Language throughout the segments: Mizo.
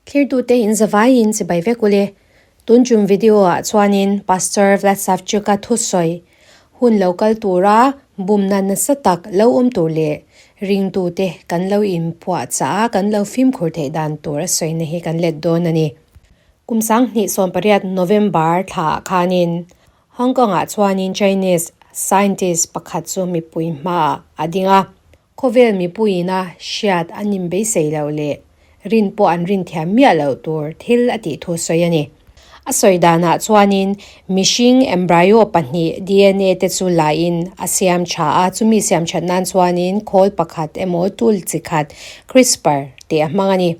Thlirtute in zavaiin chibai vek ule. Tun tum video ah chuanin Pastor Vlad Savchuk-a thusawi hun lo kal tura bumna nasa tak lo awm tur leh ringtute kan lo inphuah chah a kan lo fimkhur theih dan tur a sawina hi kan let dawn a ni. Kum 2018 November thla ah khanin Hong Kong ah chuanin Chinese scientist pakhat chu mipui hmaah a ding a. Khawvel mipuiina hriat an inbeisei loh leh rin pawh an rin thiam miah loh tur thil a tih thu sawi a ni. A sawi danah chuanin mihring embryo pahnih DNA te chu lain a siam tha a, chumi siam that nan chuanin khawl pakhat emaw tool chi khat CRISPR tih a hmang a ni.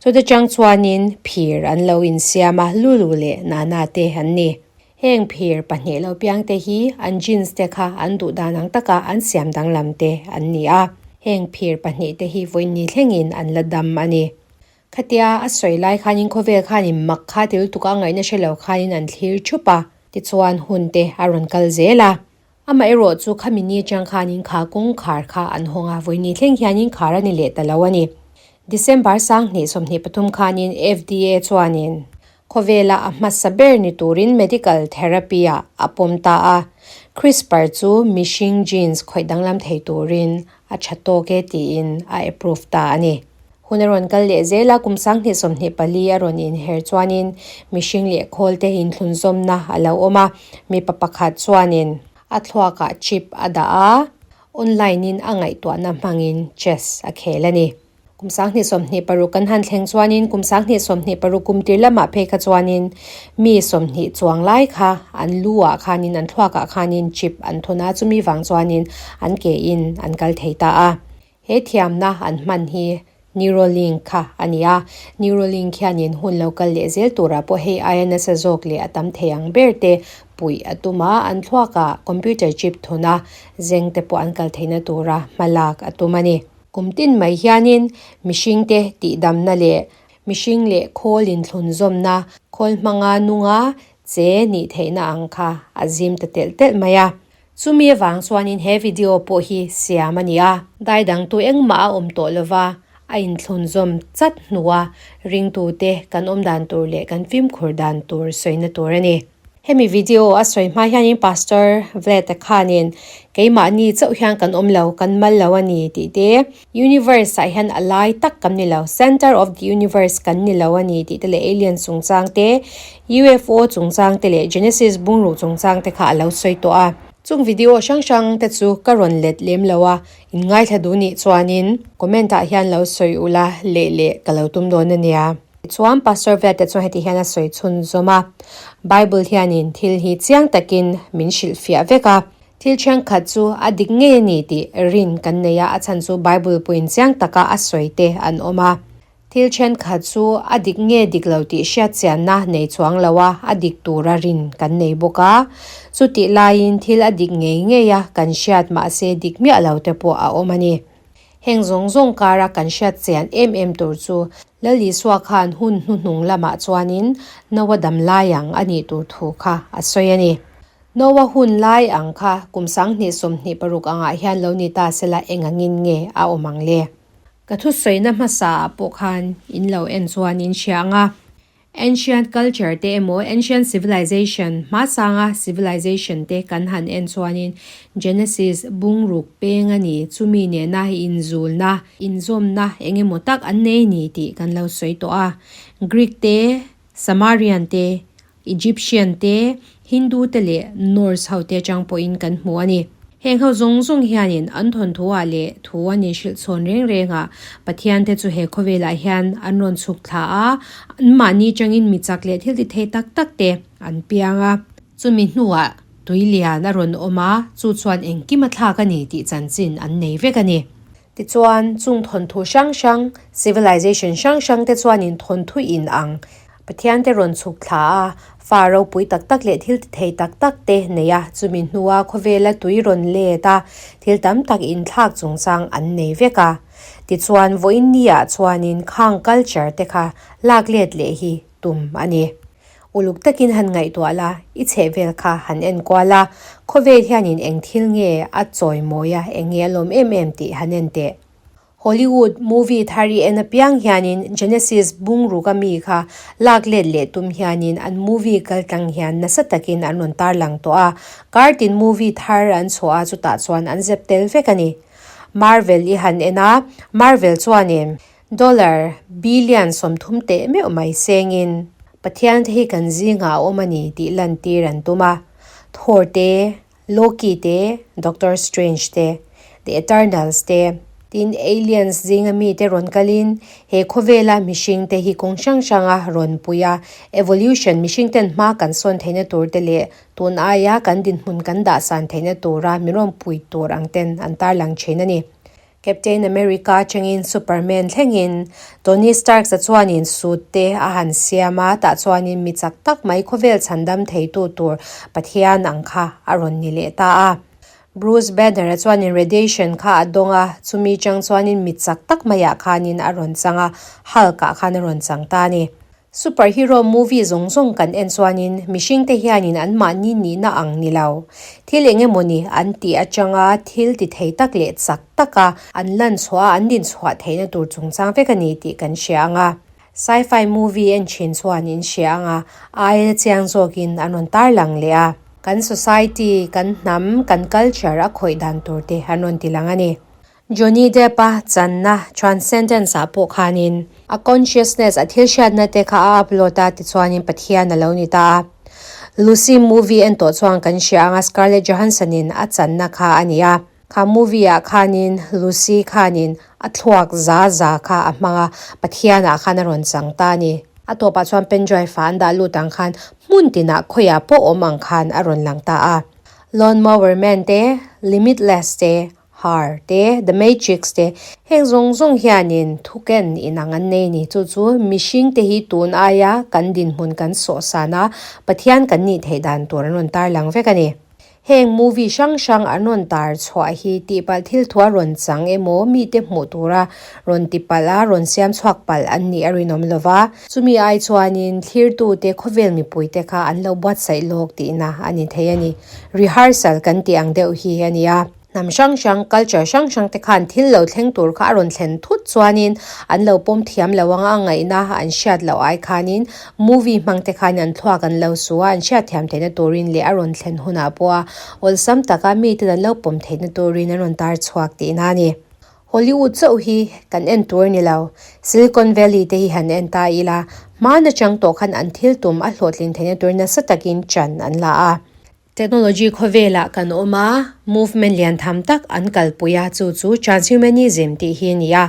Chute chang chuanin phir an lo insiam a, Lulu leh Nana te an ni. Heng phir pahnih lo piang te hi an genes te kha an duh dan ang taka an siam danglam te an ni a. Heng phir pahnih te hi vawiin thlengin an la dam a ni. Khatia a sawi lai khanin khawvel khanin mak kha til tuka ngaihna hre lo khanin an thlir thup a, tichuan hun te a rawn kal zel a. Amaherawh chu khami ni atang khanin kha kawngkhar kha an hawng a, vawiin thleng hianin khar a ni leh ta lo a ni. December 2023 khanin FDA chuanin Khawvela a hmasa ber ni turin medical therapy ah a pawm ta a, CRISPR chu mihring genes khawih danglam thei turin a tha tawk e tiin a approve ta a ni. Hun a rawn kal leh zel a, kum 2024 a rawn inher chuanin mihring leh khawl te inthlunzawmna a lo awm a, mipa pakhat chuanin a thluakah chip a dah a, online in a ngaihtuahna hmangin chess a khel a ni. Kum 2026 kan han thleng chuanin kum 2026 kum tir lamah phei kha chuanin mi 20 chuang lai kha an lu ah khanin an thluak ah khanin chip an thun a, chumi vang chuanin an ke in an kal thei ta a. He thiamna an hman hi Neuralink kha a ni a, Neuralink hianin hun lo kal leh zel turah pawh hei aia nasa zawk leh a tam thei ang ber te puih a tum a, an thluak ah computer chip thun a zeng te pawh an kal theihna tura hmalak a tum a ni. Kum tin mai hianin mihringte tihdamna leh mihring leh khawl inthlunzawmna, khawl hmanga nunga che nih theihna ang kha a zim ta telh telh mai a. Chumi avang chuanin he video pawh hi siam a ni a. Dai dangtu engmah a awm tawh lova, a inthlunzawm chat hnua ringtute kan awm dan tur leh kan fimkhur dan tur sawina tur a ni. Hemi video a sawi hma hianin Pastor Vlad-a khanin keimahni chauh hian kan awm lo, kan mal lo a ni tih te, Universe ah hian a lai tak kan ni lo, Center of the Universe kan ni lo a ni tih te leh Alien chungchang te, UFO chungchang te leh Genesis bungruk chungchang te kha a lo sawi tawh a. Chung video hrang hrang te chu ka rawn let lem lo a, in ngaithla duh nih chuanin comment ah hian lo sawi ula leh leh ka lo tum dawn a nia. Tichuan, Pastor Vete chuan heti hian a sawi chhunzawm a, Bible hianin thil hi chiang takin min hrilhfiah vek a. Thil thenkhat chu a dik ngei a ni tih rin kan nei a, a chhan chu Bible puiin chiang taka a sawi te an awm a. Thil thenkhat chu a dik nge dik lo tih hriatchianna nei chuang lo a, a dik tura rin kan nei bawk a. Chutih laiin thil a dik ngei ngei a kan hriat mahse dik miah lo te pawh a awm a ni. Heng zawng zawng kara kan hriat chian em em tur chu Lal Isua khan hun hnuhnung lamah chuanin Noa dam lai ang a nih tur thu kha a sawi a ni. Noa hun lai ang kha kum 2026 angah hian lo ni ta sela eng angin nge a awm ang le? Ka thusawina hmasa ah pawh khan in lo en chuan in hria ang a. Ancient culture te emaw ancient civilization, hmasanga civilization te kan han en chuanin Genesis bungruk peng a ni, chumi nena inzulna, inzawmna eng emaw tak an nei ni tih kan lo sawi tawh a. Greek te, Samarian te, Egyptian te, Hindu te leh Norse ho te atang pawhin kan hmu a ni. Heng ho zawng zawng hianin an thawnthu ah leh thu an inhrilh chhawn reng reng a, Pathian te chu he khawvelah hian an rawn chhuk thla a, anmahni tangin mi chak leh thil ti thei tak tak te an piang a. Chumi hnuah tui lian a rawn awm a, chu chuan engkim a thlak a ni tih chanchin an nei vek a ni. Tichuan, chung thawnthu hrang hrang, civilization hrang hrang te chuanin thawnthu in ang Pathian te rawn chhuk thla a, fa ropui tak tak leh thil ti thei tak tak te nei a, chumi hnua khawvela tui rawn let a, thil tam tak inthlak chungchang an nei vek a. Tichuan, vawiin ni ah chuanin khang culture te kha lak let leh hi tum a ni. Uluk takin han ngaihtuah la, i chhehvel kha han en kual a, khawvel hianin eng thil nge a chawimawi a, eng nge a lawm em em tih han en teh. Hollywood movie thar i en apiang hianin Genesis bungruk a mi kha lak let leh tum hianin an movie kaltlang hian nasa takin an rawn tarlang tawh a, kartin movie thar an chhuah a chutah chuan an zep tel vek a ni. Marvel i han en a, Marvel chuanin dollar billion 30 teh meuh mai sengin Pathian te hi kan zingah a awm a ni tih lantir an tum a, Thor te, Loki te, Doctor Strange te, The Eternals te, tin Aliens zinga mite rawn kalin he khawvela mihring te hi kawng hrang hranga rawn pui a, evolution mihring ten hma kan sawn theihna tur te leh tun aia kan dinhmun kan dahsan theihna tura min rawn pui tur ang ten an tarlang thin a ni. Captain America atangin Superman thlengin Tony Stark-a chuanin suit te a han siam a, tah chuanin mi chak tak mai khawvel chhandam theitu tur Pathian ang kha a rawn ni leh ta a. Bruce Banner-a chuanin radiation kha a dawng a, chumi chang chuanin mi chak tak maiah khanin a rawn chang a, Hulk-ah khan a rawn chang ta a ni. Superhero movie zawng zawng kan en chuanin mihringte hianin anmahni nihna ang ni lo. Thil eng emawni an tih atanga thil ti thei tak leh chak taka an lan chhuah a, an din chhuah theihna tur chungchang vek a ni tih kan hria ang a. Sci-fi movie en thin chuan in hria ang a, aia chiang zawkin an rawn tarlang leh a. Kan society, kan hnam, kan culture a khawih dan tur te an rawn ti lang a ni. Johnny Depp-a channa Transcendence ah pawh khanin a consciousness, a thil hriatna te kha a upload a, tichuanin Pathian a lo ni ta a. Lucy movie en tawh chuan kan hria ang a, Scarlett Johansson-in a channa kha a ni a. Kha movie ah khanin Lucy khanin a thluak za za kha a hmang a, Pathian ah khan a rawn chang ta a ni. A tawpah chuan pendrive ah an dah lut ang khan hmun tinah khawiah pawh awm ang khan a rawn lang ta a. Lawn Mower Man te, Limitless te, Her te, The Matrix te, heng zawng zawng hianin thuken inang an nei ni. Chu chu mihring te hi tun aia kan dinhmun kan sawhsan a, Pathian kan nih theih dan tur an rawn tarlang vek a ni. Heng movie hrang hrang an rawn tar chhuah hi tihpalh thil thua rawn chang emaw mite hmuh tura rawn tipalh a, rawn siam chhuak palh an nih a rinawm lo va. Chumi ai chuanin thlirtute khawvel mipuite kha an lo buatsaih lawk tihna a ni thei a ni. Rehearsal kan tih ang deuh hi a ni a. Hnam hrang hrang, culture hrang hrang te khan thil lo thleng tur kha a rawn thlen thut chuanin an lo pawm thiam lo anga a ngaihna an hriat loh ai khanin movie hmang te khanin an thluak an lo su a, an hriat thiam theihna turin leh a rawn thlen hunah pawha awlsam taka miten an lo pawm theihna turin an rawn tar chhuak tihna a ni. Hollywood chauh hi kan en tur ni lo, Silicon Valley te hi han en ta ila, hmaan atang tawh khan an thil tum a hlawhtlin theihna tur nasa takin chan an la a. Technology khawvelah kan awm a, movement lian tham tak an kalpui a, chu chu transhumanism tih hi a ni a.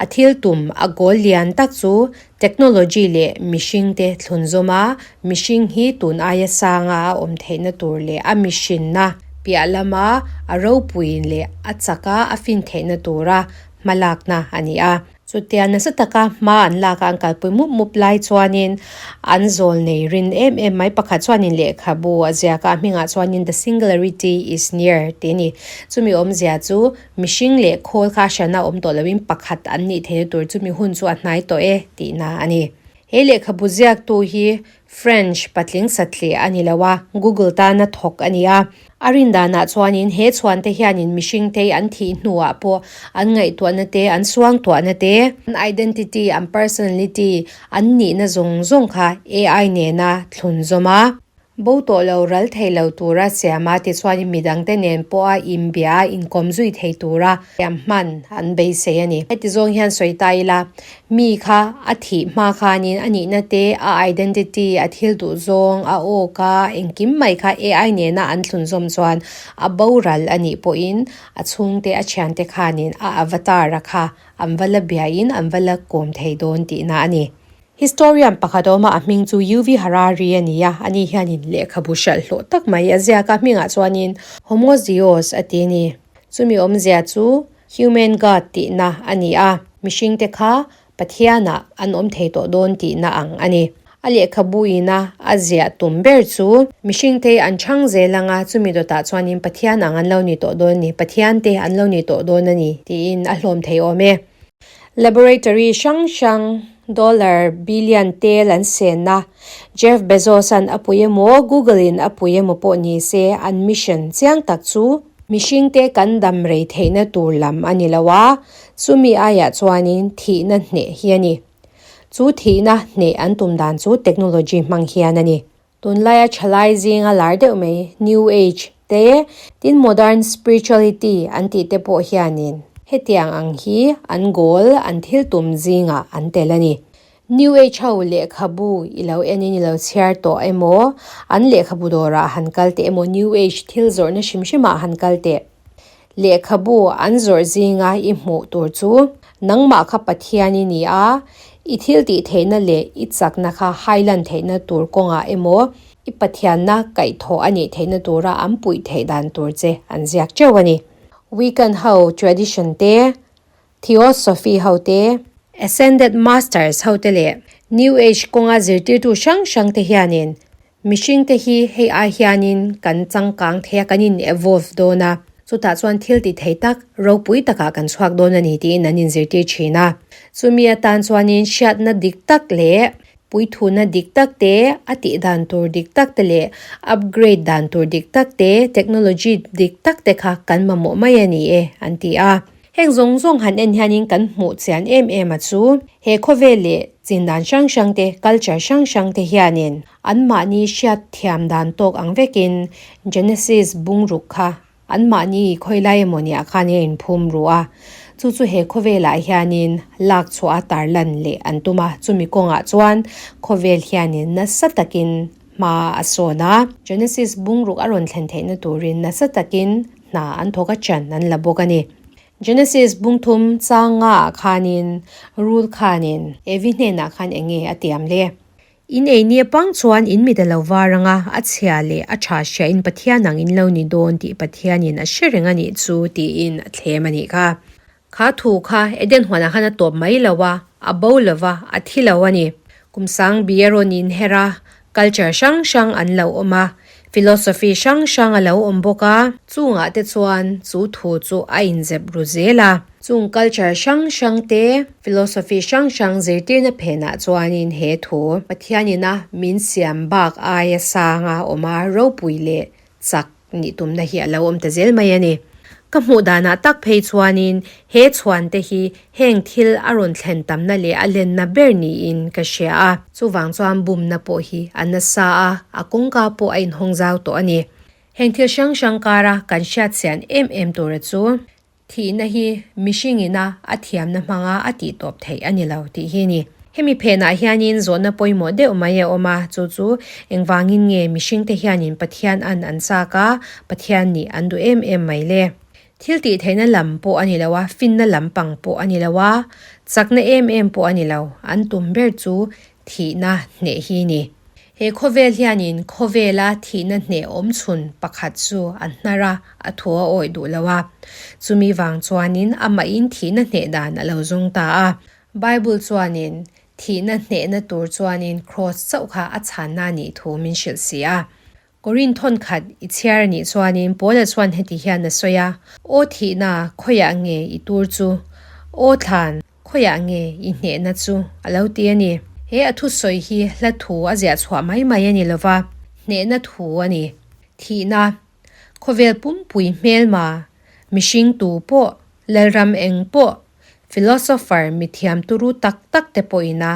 A thil tum, a goal lian tak chu technology leh mihringte thlunzawm a, mihring hi tun aia sanga a awm theihna tur leh a mihrinna piah lama a ropuiin leh a chaka a fin theihna tura hmalakna a ni a. Chutia nasa taka hma an lak a, an kalpui mup mup lai chuanin an zawl nei rin em em mai. Pakhat chuanin lehkhabu a ziak a, a hmingah chuanin The Singularity is Near tih a ni. Chumi awmzia chu mihring leh khawl kha a hranna awm tawh loin pakhat an nih theihna tur chumi hun chu a hnai tawh e tihna a ni. He lehkhabu ziaktu hi French patling satliah a ni lo a, Google tana thawk a ni a. A rin danah chuanin he chhuante hianin mihringte an thih hnuah pawh an ngaihtuahna te, an suangtuahna te, an identity, an personality, an nihna zawng zawng kha AI nena thlunzawm a. Bo tawh lo ral thei lo tura siam a, tichuanin midangte nen pawha inbia a, inkawm zui thei tura siam hman an beisei a ni. Heti zawng hian sawi ta ila, Mi kha a thih hma khanin a nihna te, a identity, a thil duh zawng, a aw ka, engkim mai kha AI nena an thlunzawm chuan a boral a nih pawhin a chhungte, a thiante khanin a avatar a kha an va la biain an va la kawm thei dawn tihna a ni. Historian pakhat awma a hming chu Yuvi Harari a ni a, ani hianin lehkhabu hralh hlawh tak mai a ziak a, hmingah chuanin Homo Zeus a ti a ni. Chumi awmzia chu Human God tihna a ni a, mihringte kha Pathianah an awm thei tawh dawn tihna ang a ni. A lehkhabuina a ziah tum ber chu mihringte an chhang zel anga chumi dawtah chuanin Pathian ang an lo ni tawh dawn a ni, Pathiante an lo ni tawh dawn a ni tiin a hlawm thei awm e. Laboratory hrang hrang Dollar billion tel an senna Jeff Bezos-a'n a pui emaw Google in a pui emaw pawh ni se an mission chiang tak chu mihringte kan dam rei theihna tur lam a ni lo a, chumi aiah chuanin thihna hneh hi a ni. Chu thihna hneh an tum dan chu technology hmang hian a ni. Tunlaia thalai zinga lar deuh mai New Age te, tin modern spirituality an tih te pawh hianin hetiang ang hi an goal, an thil tum zingah an tel a ni. New Age ho lehkhabu i lo enin i lo chhiar tawh emaw, an lehkhabu dawrah han kal teh emaw, New Age thil zawrhna hrim hrimah han kal teh. Lehkhabu an zawrh zinga i hmuh tur chu nangmah kha Pathian i ni a, i thil tih theihna leh i chakna kha hailan theihna tur kawngah emaw i Pathianna kaihthawh a nih theihna tura an puih theih dan tur che an ziak teuh a ni. Wiccan ho tradition te, Theosophy ho te, Ascended Masters ho te leh New Age kawnga zirtirtu hrang hrang te hianin Mihring te hi hei ai hianin kan changkang thei a, kan in evolve dawn a, chutah chuan thil ti thei tak, ropui takah kan chhuak dawn a ni tiin an inzirtir thin a. Chumi atan chuanin hriatna dik tak leh puithuna dik tak te, a tih dan tur dik tak te leh upgrade dan tur dik tak te, technology dik tak te kha kan mamawh mai a ni e, an ti a. Heng zawng zawng han en hianin kan hmuh chian em em a chu, he khawvel leh chin dan hrang hrang te, culture hrang hrang te hianin anmahni hriat thiam dan tawk ang vekin Genesis bungruk kha anmahni khawilai emaw niah khan a inphum ru a. Chu chu he khawvelah hianin lak chhuah a tarlan leh an tum a, chumi kawngah chuan khawvel hianin nasa takin hma a sawn a. Genesis bungruk a rawn thlen theihna turin nasa takin hna an thawk a chan an la bawk a ni. Genesis bungthum changa ah khanin rul khanin Evi hnenah khan eng nge a tiam le? In ei nia pang chuan in mit a lo var ang a, a chhia leh a tha hria in Pathian ang in lo ni dawn tih Pathianin a hre reng a nih chu tiin a thlem a nih kha. Kha thu kha Eden huanah khan a tawp mai lo a, a bo lo va, a thi lo a ni. Kum sang bi a rawn inher a, culture hrang hrang an lo awm a, philosophy hrang hrang a lo awm bawk a. Chungah te chuan chu thu chu a inzep ru zel a. Chung culture hrang hrang te, philosophy hrang hrang zirtirna phenah chuanin he thu Pathianina min siam bak aia sanga awm a ropui leh chak nih tumna hi a lo awm ta zel mai a ni. Ka hmuh danah tak phei chuanin he chhuan te hi heng thil a rawn thlen tamna leh a lenna ber niin ka hria a. Chuvang chuan bumna pawh hi a nasa a, a kawngka pawh a inhawng zau tawh a ni. Heng thil hrang hrang kara kan hriatchian em em tura chu Thihna hi mihring ina a thiamna hmanga a tih tawp theih a ni lo tih hi a ni. Hemi phenah hianin zawhna pawimawh deuh mai a awm a, chu chu engvangin nge mihringte hianin Pathian an an chak a, Pathian nih an duh em em mai le? Thil tih theihna lam pawh a ni lo a, finna lam pang pawh a ni lo a, chakna em em pawh a ni lo, an tum ber chu thihna hneh hi ni. He khawvel hianin khawvela thihna hneh awm chhun pakhat chu a hnar a, a thu a awih duh lo a. Chumi vang chuanin amahin thihna hneh dan a lo zawng ta a. Bible chuanin thihna hnehna tur chuanin kraws chauh kha a chhanna a nih thu min hrilh si a. Korin thawn khat i chhiar a nih chuanin Paula chuan heti hian a sawi a, Aw thihna, khawiah nge i tur chu? Aw thlan, khawiah nge i hnehna chu? A lo ti a ni. He a thusawi hi hla thu a ziah chhuah mai mai a ni lo va, hnehna thu a ni. Thihna, khawvel pumpui hmelma, mihring tu pawh, lalram eng pawh, philosopher mithiam turu tak tak te pawhin a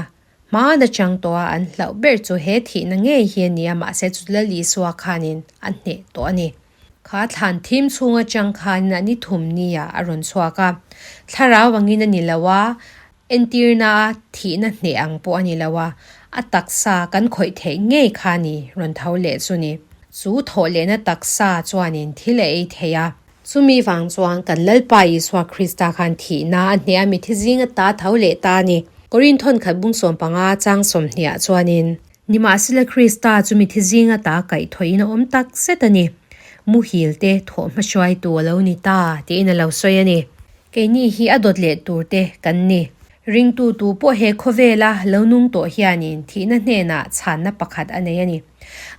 Hmaan atang tawh a an hlauh ber chu he thihna ngei hi a ni a, mahse chu Lal Isua khanin a hneh tawh a ni. Kha thlan thim chhung atang khanin a ni thum nia a rawn chhuak a, thlarau angin a ni lo a, entirna a thihna hneh ang pawh a ni lo a, a taksa kan khawih theih ngei kha ni rawn tho leh chu ni. Chu thawh lehna taksa chuanin thil a ei thei a. Chumi vang chuan kan Lalpa Isua Krista khan thihna a hneh a mithi zing ata tho leh ta a ni. Korin thawnkhat bung 15 chang 20 ah chuanin. Nimahsela Krista chu mithi zing ata kaihthawhin a awm tak zet a ni. Muhil te thawh hmahruaitu a lo ni ta tiin a lo sawi a ni. Keini hi a dawt leh tur te kan ni. Ringtu tu pawh he khawvela lo nung tawh hianin thihna hnenah chhanna pakhat a nei a ni.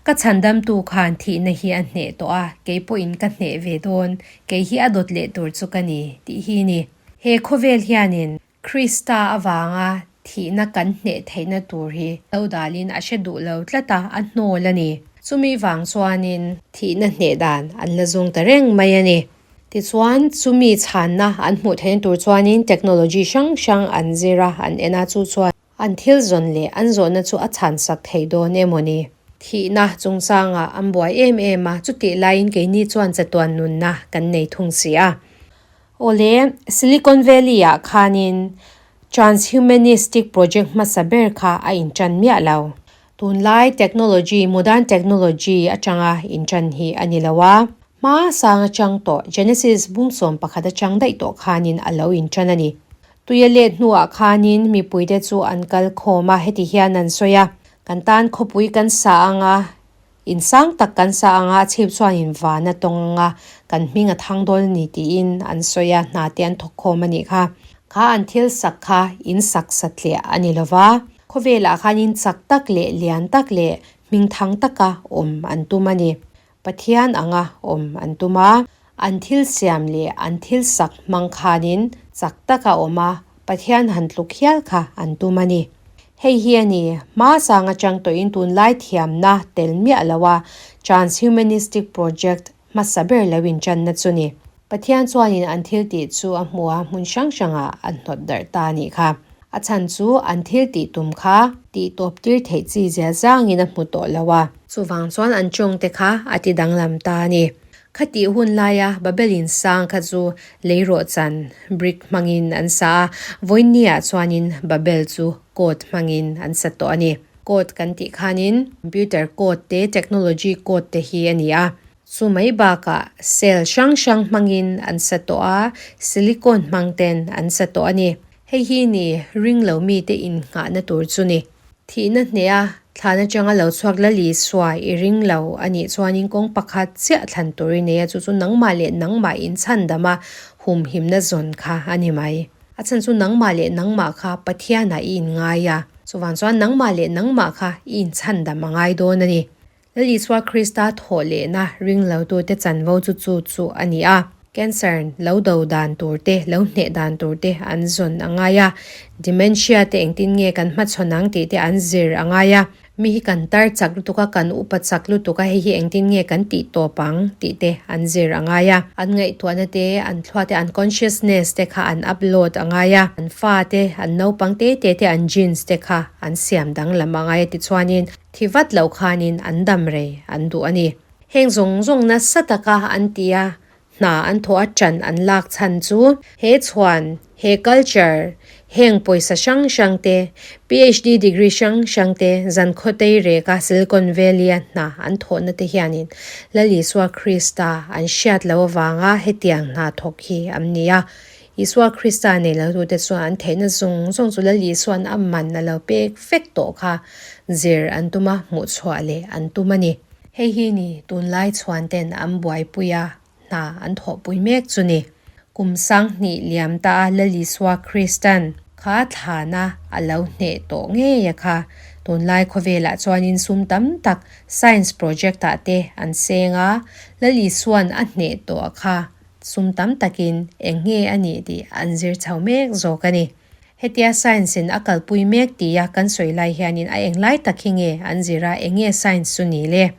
Ka chhandamtu khan thihna hi a hneh tawh a, kei pawhin ka hneh ve dawn, kei hi a dawt leh tur chu ka ni, tih hi ni. He khawvel hianin Krista avanga Thihna kan hneh theihna tur hi lo dalin a hre duh lo tlat a, a hnawl a ni. Chumi vang chuanin thihna hneh dan an la zawng ta reng mai a ni. Tichuan, chumi chhanna an hmuh theihna tur chuanin technology hrang hrang an zir a, an en a, chu chuan an thil zawn leh an zawhna chu a chhansak thei dawn emaw ni? Thihna chungchangah an buai em em a, chutih laiin keini chuan chatuan nunna kan nei thung si a. Awle, Silicon Valley-ah khanin Transhumanistic project hmasa ber kha a inṭan miah lo. Tunlai technology, modern technology atanga inṭan hi a ni lo a. Hma sang atang tawh Genesis bung 11 atang daih tawh khanin a lo inṭan a ni. Tuia let hnuah khanin mipuite chu an kal khawm a, heti hian an sawi a, Kan tan khawpui kan sa anga, In sang tak kan sa anga a chhip chuanin van a tawng anga kan hming a thang dawn a ni tiin an sawi a, hna te an thawk khawm a nih kha. Kha an thil sak kha in sak satliah a ni lova, khawvelah khan in chak tak leh lian tak leh hming thang taka awm an tum a ni. Pathian anga awm an tum a, an thil siam leh an thil sak hmang khanin chak taka awm a, Pathian han tluk hial kha an tum a ni. Hei hi a ni, hma sang atang tawhin tunlai thiamna tel miah lo a Transhumanistic Project hmasa ber lo intanna chu ni. Pathian chuanin an thil tih chu a hmu a, hmun hrang hrangah an hnawt darh ta a nih kha. A chhan chu an thil tih tum kha tih tawp tir theih chi zia zangin a hmu tawh lo a. Chuvang chuan an tawngte kha a ti danglam ta a ni. Khatih hun laia Babel in sang kha chu leirawhchan, brick, hmangin an sa a, vawiinniah chuanin Babel chu code hmangin an sa tawh a ni. Code kan tih khanin computer code te, technology code te hi a ni a. Chu mai bakah cell hrang hrang hmangin an sa tawh a, silicone hmang ten an sa tawh a ni. Hei hi ni ring lo mite innghahna tur chu ni. Thihna hneha thlan atanga lo chhuak la Lisua i ring lo a nih chuanin kawng pakhat chiah thlan tur i nei a, chu chu nangmah leh nangmah inchhandam a humhimna zawn kha a ni mai. A chhan chu nangmah leh nangmah kha Pathianah i inngai a, chuvang chuan nangmah leh nangmah kha i inchhandam a ngai dawn a ni. Lal Isua Krista thawh lehna ring lotute chanvo chu chu chu a ni a. Cancer lo do dan tur te, lo hneh dan tur te an zawn a ngai a. Dementia te engtin nge kan hmachhawn ang tih te an zir a ngai a. Mi hi kan tar chak lutuk a, kan upa chak lutuk a, hei hi engtin nge kan tih tawp ang tih te an zir a ngai a. An ngaihtuahna te, an thluah te, an consciousness te kha an upload a ngai a. An fa te, an naupang te te te, an genes te kha an siam danglam a ngai a tichuanin Thi vat loh khanin an dam rei an duh a ni. Heng zawng zawng nasa taka an ti a, hna an thawh a ṭan an lak chhan chu he chhuan, he culture, heng pawisa hrang hrang te, PhD degree hrang hrang te zankhawtei reka Silicon Valley-a hna an thawhna te hianin Lal Isua Krista an hriat loh avanga hetiang hna thawk hi an ni a. Isua Krista nei lotute chuan an theihna zawng zawng chu Lal Isua'n a man a lo pek vek tawh kha zir an tum a, hmuhchhuah leh an tum a ni. Hei hi ni tunlai chhuan ten an buaipui a, hna an thawhpui mek chu ni. Kum 2000 liam ta a Lal Isua Krista'n kha thlana a lo hneh tawh ngei a kha. Tunlai khawvelah chuanin sum tam tak science project ah te an seng a, Lal Isua'n a hneh tawh a kha. Sum tam takin eng nge a nih tih an zir chho mek zawk a ni. Hetia science in a kalpui mek tia kan sawi lai hianin a eng lai tak hi nge an zir a, eng nge science chu ni le?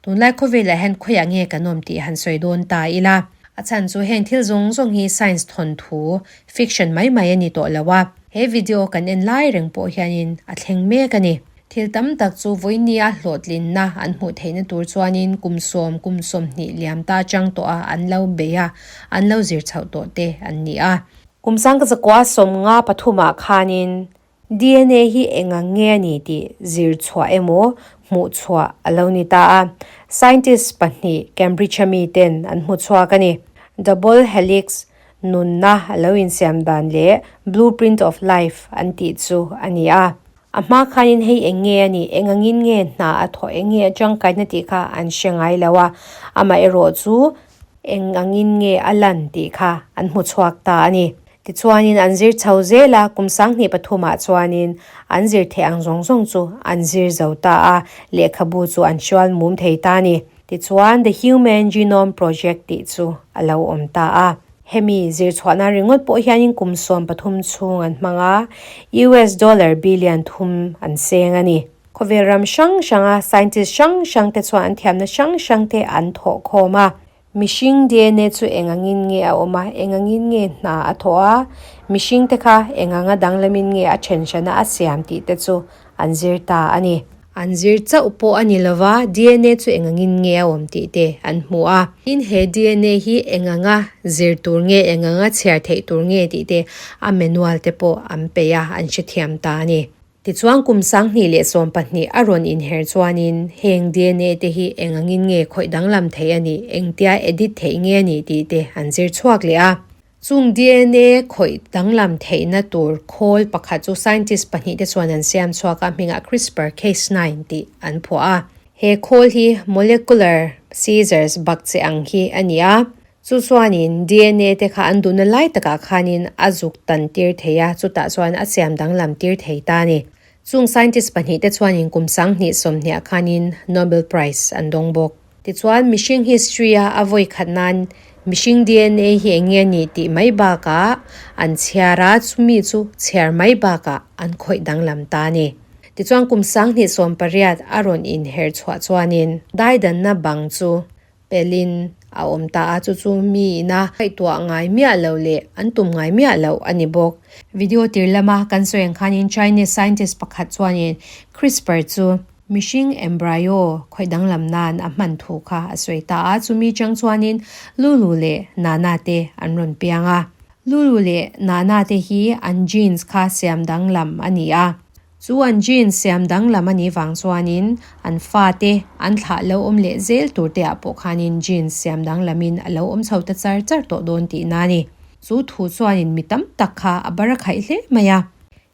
Tunlai khawvelah hian khawiah nge kan awm tih han sawi dawn ta ila. A chhan chu heng thil zawng zawng hi science thawnthu, fiction mai mai a ni tawh lo a. He video kan en lai reng pawh hianin a thleng mek a ni. Thil tam tak chu vawinia hlawhtlinna an hmuh theihna tur chuanin kum sawm, kum 20 liam ta chang tawh a an lo bei a, an lo zir chhoh tawh te an ni a. Kum 1953 khanin DNA hi eng ang nge a ni tih zir chhuah emaw hmuh chhuah a lo ni ta a. Scientist pahnih Cambridge-a miten an hmu chhuak a ni. Double helix nunna a lo insiam dan leh blueprint of life an tih chu a ni a. A hma khanin hei eng nge a nih, eng angin nge hna a thawh, eng nge a tangkaina tih kha an hre ngai lo a, amaherawh chu eng angin nge a lan tih kha an hmu chhuak ta a ni. Tichuanin an zir chho zel a, kum 23 ah chuanin an zir theih ang zawng zawng chu an zir zo ta a, lehkhabu chu an hrual mum thei ta a ni. Tichuan The Human Genome Project tih chu a lo awm ta a. Hemi zirchhuahna ringawt pawh hianin kum 13 chhung an hmang a, US dollar billion thum an seng a ni. Khawvel ram hrang hranga scientist hrang hrang te chuan an thiamna hrang hrang te an thawh khawm a. Mihring DNA chu eng angin nge a awm a, eng angin nge hna a thawh a, mihring te kha eng anga danglamin nge a then hrana a siam tih te chu an zir ta a ni. An zir chauh pawh a ni lova, DNA chu eng angin nge a awm tih te an hmu a. Tin, he DNA hi eng anga zir tur nge, eng anga chhiar theih tur nge tih te a manual te pawh an peih a, an hrethiam ta a ni. Tichuan kum 2012 a rawn inher chuanin heng DNA te hi eng angin nge khawih danglam theih a nih, engtia edit theih nge a nih tih te an zir chhuak leh a. Chung DNA khawih danglam theihna tur khawl pakhat chu scientist pahnih te chuan an siam chhuak a, hmingah CRISPR Cas9 tih an phuah a. He khawl hi molecular scissors bak che ang hi a ni a, chu chuanin DNA te kha an duhna lai takah khanin a zuk tan tir thei a, chutah chuan a siam danglam tir thei ta a ni. Chung scientist pahnih te chuanin kum 2020 khanin Nobel Prize an dawng bawk. Tichuan, mihring history-a a vawi khat nan mihring DNA hi eng nge ni tih mai bakah an chhiar a, chumi chu chhiar mai bakah an khawih danglam ta a ni. Tichuan, kum 2018 a rawn inher chhuah chuanin daidanna bang chu pelin a awm ta a, chu chu mi ina ngaihtuah ngai miah lo leh an tum ngai miah loh a ni bawk. Video tir lama kan sawi ang khanin Chinese scientist pakhat chuanin CRISPR chu Mihring embryo khawih danglam nan a hman thu kha a sawi ta a, chumi chang chuanin Lulu leh Nana te an rawn piang a. Lulu leh Nana te hi an genes kha siam danglam a ni a. Chu an genes siam danglam a nih vang chuanin an fate an thlah lo awm leh zel tur te ah pawh khanin genes siam danglamin a lo awm chho ta char char tawh dawn tihna a ni. Chu thu chuanin mi tam tak kha a bar a khaih hle mai a.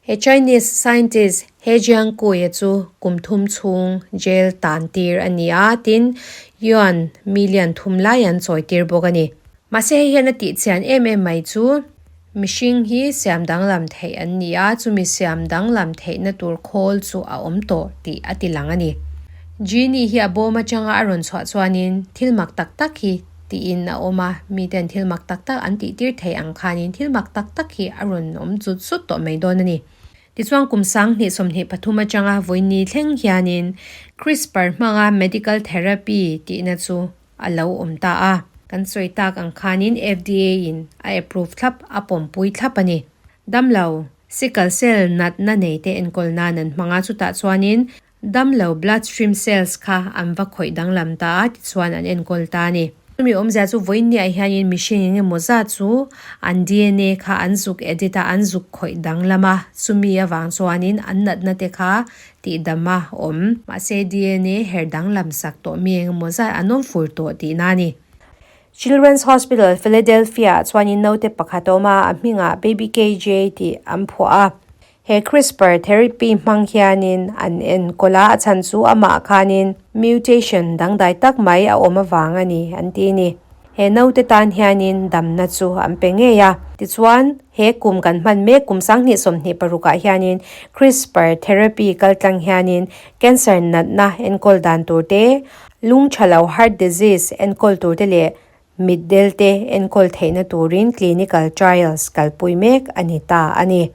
He Chinese scientist He Jiankui-a chu kum thum chhung jail tan tir a ni a, tin yuan million thum lai an chawi tir bawk a ni. Mahse hei hian a tih chian em em mai chu mihring hi siam danglam theih an ni a, chumi siam danglam theihna tur khawl chu a awm tawh tih a ti lang a ni. Genie hi a bawm atanga a rawn chhuah chuanin thil mak tak tak hi tiin a awm a, miten thil mak tak tak an tihtir thei ang khanin thil mak tak tak hi a rawn awm zut zut tawh mai dawn a ni. Tichuan kum 2023 atanga vawiini thleng hianin CRISPR hmanga medical therapy tihna chu a lo awm ta a. Kan sawi tak ang khanin FDA in a approve thlap, a pawmpui thlap a ni. Damlo, sickle cell natna neite enkawl nan an hmang a, chutah chuanin Damlo bloodstream cells kha an va khawih danglam ta a, tichuan an enkawl ta a ni. Chumi awmzia chu vawiinniah hianin mihring eng emaw zat chu an DNA kha an zuk edit a, an zuk khawih danglam a, chumi avang chuanin an natna te kha tihdam a awm. Mahse DNA her danglam sak tawh mi eng emaw zat an awm fur tawh tihna a ni. Children's Hospital, Philadelphia-ah chuanin naute pakhat a awm a, a hmingah Baby KJ tih an phuah a. He CRISPR therapy hmang hianin an enkawl a, a chhan chu amah khanin mutation dangdai tak mai a awm avang a ni an ti a ni. He naute tan hianin damna chu an pe ngei a. Tichuan, he kum kan hman mek kum 2026 ah hianin CRISPR therapy kaltlang hianin cancer natna enkawl dan tur te, lung tha lo heart disease enkawl tur te leh Mitdel te enkawl theihna turin clinical trials kalpui mek a ni ta a ni.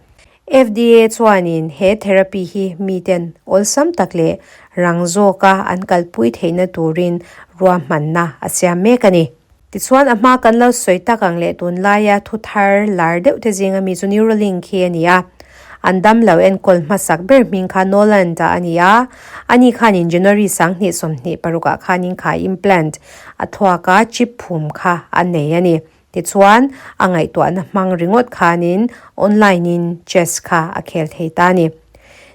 FDA chuanin he therapy hi miten awlsam tak leh rang zawka an kalpui theihna turin ruahmanna a siam mek a ni. Tichuan a hma kan lo sawi tak ang leh tunlaia thu thar lar deuh te zinga mi chu Neuralink hi a ni a. An dam lo enkawl hmasak ber hming kha Noland-a a ni a, ani khanin January 2026 ah khanin kha implant a thluak a chip phum kha a nei a ni. Tichuan, a ngaihtuahna hmang ringawt khanin online-in chess kha a khel thei ta a ni.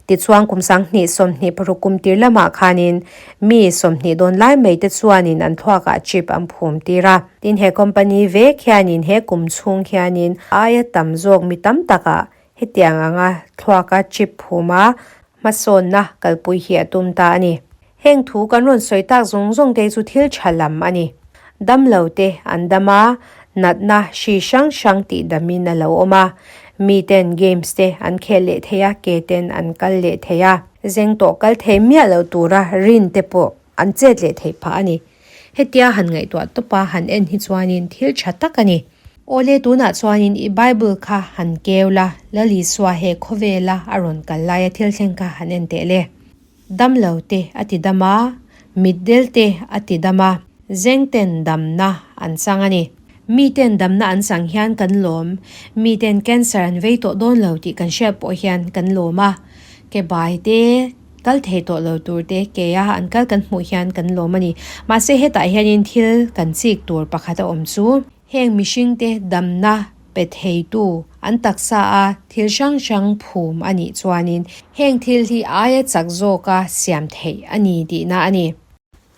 Tichuan, kum 2026 kum tir lamah khanin mi 20 dawn lai mai te chuanin an thluakah chip an phum tir a. Tin, he company vek hianin he kum chhung hianin aia tam zawk mi tam takah hetiang anga thluaka chip phuma hmasawnna kalpui hi a tum ta a ni. Heng thu kan rawn sawi tak zawng zawng te chu thil tha lam a ni. Damlo te an dam a, natna hri hrang hrang tih damin a lo awm a. Miten games te an khel leh thei a, ke ten an kal leh thei a. Zeng tawh kal thei miah lo tura rin te pawh an chet leh theih phah a ni. Hetia han ngaihtuah tawpa han en hi chuanin thil tha tak a ni. Awle tunah chuanin i Bible kha han keu la, Lal Isua he khawvela a rawn kal laia thil thleng kha han en teh le. Dam lo te a ti dam a, mitdel te a ti dam a, zeng ten damna an chang a ni. Mi ten damna an chang hian kan lawm, mi ten cancer an vei tawh dawn lo tih kan hriat pawh hian kan lawm a, ke bai te kal thei tawh lo tur te ke a an kal kan hmuh hian kan lawm a ni. Mahse hetah hianin thil kan chik tur pakhat a awm chu. Heng mihringte damna pe theitu an taksa a thil hrang hrang phum a nih chuanin heng thil hi aia chak zawka siam theih a ni tihna a ni.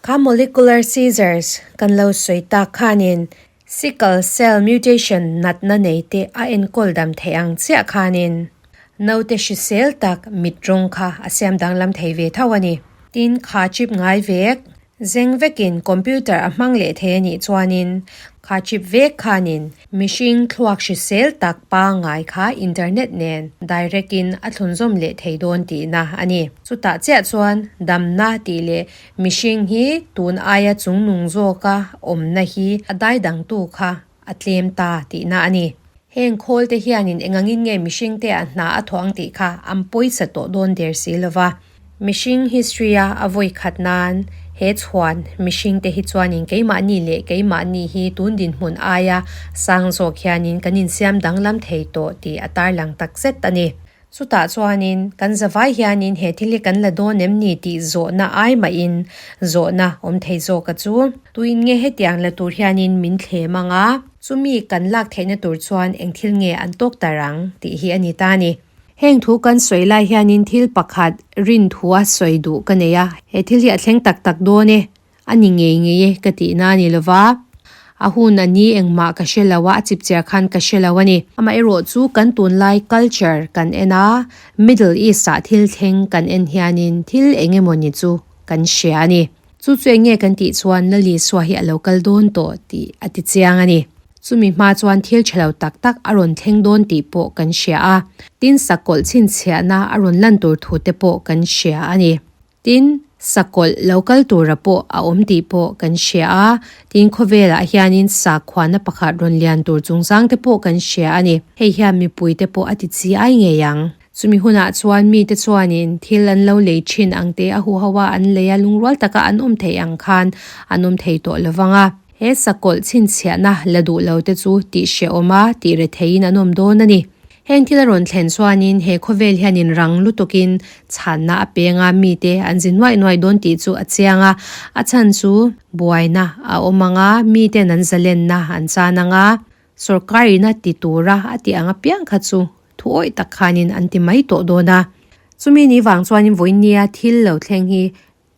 Kha molecular scissors kan lo sawi tak khanin sickle cell mutation natna neite a enkawl dam theih ang chiah khanin naute hrisel tak mit rawng kha a siam danglam thei ve tho a ni. Tin, kha chip ngai vek Zeng vekin computer a hmang leh thei a nih chuanin kha chip vek khanin mihring thluak hrisel tak pangngai kha internet nen direct in a thlunzawm leh thei dawn tihna a ni. Chutah chiah chuan damna tih leh mihring hi tun aia chungnung zawka awmna hi a daidangtu kha a tlem ta tihna a ni. Heng khawl te hianin engangin nge mihring te ah hna a thawh ang tih kha an pawisa tawh dawn der si lova. Mihring history a a vawi khat nan he chhuan mihring te hi chuanin keimahni leh keimahni hi tun dinhmun aia sang zawk hianin kan insiam danglam thei tawh tih a tarlang takzet a ni. Chutah chuanin kan zavai hianin he thil hi kan la dawn em ni tih zawhna ai mahin zawhna awm thei zawk a chu. Tuin nge hetiang la tur hianin min thlem ang a, chumi kan lak theihna tur chuan eng thil nge an tawk tar ang tih hi a ni ta a ni. Heng thu kan sawi lai hianin thil pakhat rin thua sawi duh ka nei a, he thil hi a thleng tak tak dawn e. A ni ngei ngei e ka tihna a ni lova, a hun a ni engmah ka hre lo a, a chipchiar khan ka hre lo a ni. Amaherawh chu kan tunlai culture kan en a, Middle East ah thil thleng kan en hianin thil eng emaw ni chu kan hria a ni. Chu chu eng nge kan tih chuan Lali Sua hi a lo kal dawn tawh tih a ti chiang a ni. Chumi hma chuan thil tha lo tak tak a rawn thleng dawn tih pawh kan hria a, tin sakawlh chhinchhiahna a rawn lan tur thu te pawh kan hria a ni. Tin, sakawlh lo kal tura pawh a awm tih pawh kan hria a, tin khawvelah hianin sakhuana pakhat rawn lian tur chungchang te pawh kan hria a ni. Hei hian mipui te pawh a ti chi ai ngei ang. Chumi hunah chuan mite chuanin thil an lo lei thin ang te a huho a an lei a lungrual taka an awm theih ang khan an awm thei tawh lovang a. He sakawlh chhinchhiahna la duh lo te chu tih hrehawm a tih retheiin an awm dawn a ni. Heng thil a rawn thlen chuanin he khawvel hianin rang lutukin chhanna a peng a, mite an zi nuaih nuaih dawn tih chu a chiang a. A chhan chu buaina a awm ang a, miten an zalenna an chan ang a, sorkar ina ti tura a tih ang apiang kha chu thu awih tak khanin an ti mai tawh dawn a. Chumi ni vang chuanin vawinia thil lo thleng hi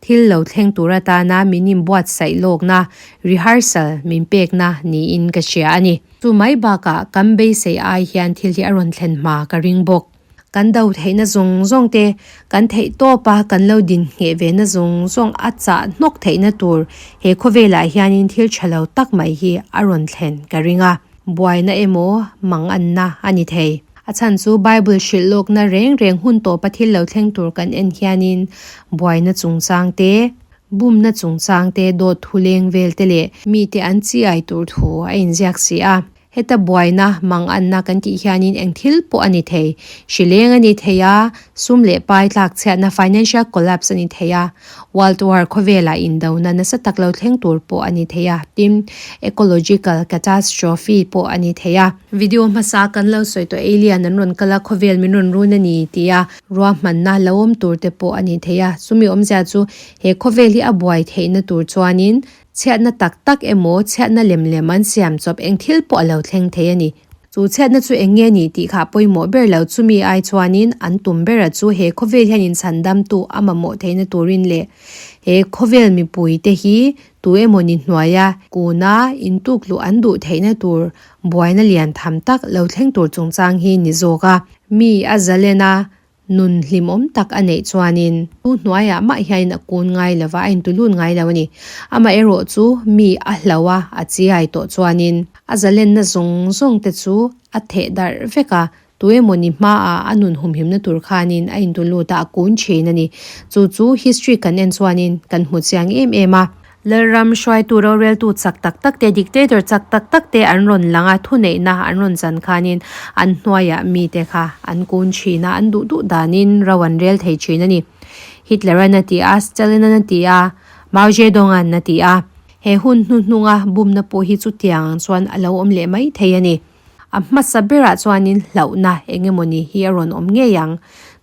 Thil lo thleng tur atana min inbuatsaih lawkna, rehearsal, min pekna niin ka hria a ni. Chu mai bakah kan beisei ai hian thil hi a rawn thlen hma ka ring bawk. Kan do theihna zawng zawng te, kan theih tawpa kan lo din ngheh vena zawng zawng a chah hnawk theihna tur he khawvelah hianin thil tha lo tak mai hi a rawn thlen ka ring a. Buaina emaw manganna a ni thei. A chhan chu Bible hrilh lawkna reng reng hun tawpa thil lo thleng tur kan en hianin buaina chungchang te, bumna chungchang te, dawt thu leng vel te leh mite an chiai tur thu a inziak si a. Heta buaina manganna kan tih hianin eng thil pawh a ni thei. Hrileng a ni thei a, sum leh pai tlak chhiatna financial collapse a ni thei a. World War khawvelah indona nasa tak lo thleng tur pawh a ni thei a, tin, ecological catastrophe pawh a ni thei a. Video hmasa kan lo sawi tawh alien an rawn kal a, khawvel min rawn run a ni tih a ruahmanna lo awm tur te pawh a ni thei a. Chumi awmzia chu he khawvel hi a buai theihna tur chuanin chhiatna tak tak emaw chhiatna lem lem an siam chawp eng thil pawh a lo thleng thei a ni. Chu chhiatna chu eng nge ni tih kha pawimawh ber lo chumi ai chuanin an tum bera chu he khawvel hian inchhandamtu a mamawh theihna turin leh he khawvel mipuite hi tu emaw ni hnuaia kuna intukluh an duh theihna tur buaina lian tham tak lo thleng tur chungchang hi ni zawk a. Mi a zalen a Nun hlimawm tak a neih chuanin tu hnuaiah mah hianin a kun ngai lo va, a intulut ngai lo a ni. Amaherawh chu mi a hlo a, a chiai tawh chuanin a zalenna zawng zawng te chu a theh darh vek a, tu emawni hmaah a nun humhimna tur khanin a intulut a, a kun thin a ni. Chu chu history kan en chuanin kan hmu chiang em em a. Lalram hruaitu roreltu chak tak tak te, dictator chak tak tak te an rawn lang a, thuneihna an rawn chan khanin an hnuaiah mite kha an kun thin a, an duh duh danin ro an rel thei thin a ni. Hitler-an a ti a, Stalin-an a ti a, Mao Zedong-an a ti a. He hun hnuhnunga bumna pawh hi chutiang ang chuan a lo awm leh mai thei a ni. A hmasa berah chuanin hlauhna eng emawni hi a rawn awm ngei ang.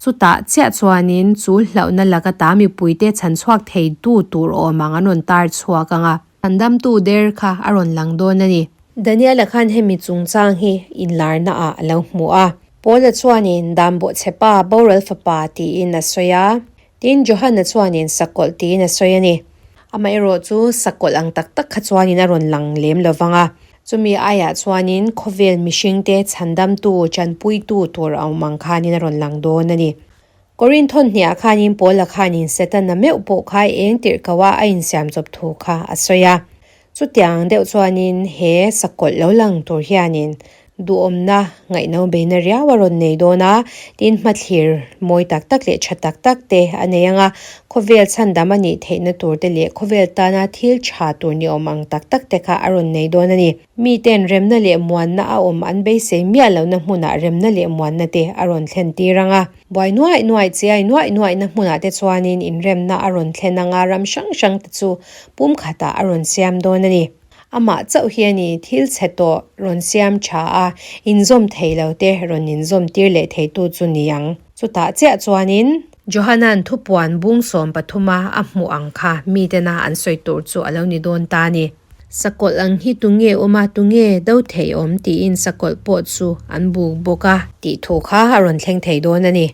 Chutah chiah chuanin chu hlauhna laka ta mipuite chhan chhuak thei tu tur awm ang an rawn tar chhuak ang a. Chhandamtu der kha a rawn lang dawn a ni. Daniela khan hemi chungchang hi inlarna ah a lo hmu a. Paula chuanin dan bawhchhepa boral fapa tiin a sawi a. Tin, Johana chuanin sakawlh tiin a sawi a ni. Amaherawh chu sakawlh ang tak tak kha chuanin a rawn lang lem lo vang a. Chumi aiah chuanin khawvel mihringte chhandamtu, chanpuitu tur a awm ang khanin a rawn lang dawn a ni. Korin thawnhniah khanin Paula khanin Setana meuh pawh kha eng tirh ko a a insiam chawp thu kha a sawi a. Chutiang deuh chuanin he sakawlh lo lang tur hianin duhawmna ngaihno beina riau a rawn nei dawn a, tin hmathlir mawi tak tak leh tha tak tak te a nei ang a, khawvel chhandam a nih theihna tur te leh khawvel tana thil tha tur ni awm ang tak tak te kha a rawn nei dawn a ni. Miten remna leh muanna a awm an beisei miah lohna hmunah remna leh muanna te a rawn thlen tir ang a. Buai nuaih nuaih chiai nuaih nuaihna hmunah te chuanin inremna a rawn thlen anga ram hrang hrang te chu pum khatah a rawn siam dawn a ni. Amah chauh hi a ni, thil chhe tawh rawn siam tha a, inzawm thei lo te rawn inzawm tir leh theitu chu ni ang. Chutah chiah chuanin. Johanan thupuan bung 13 a a hmuh ang kha mitena an sawi tur chu a lo ni dawn ta a ni. Sakawlh ang hi tunge awm a, tunge do thei awm tiin sakawlh pawh chu an buk bawk a. Tih thu kha a rawn thleng thei dawn a ni.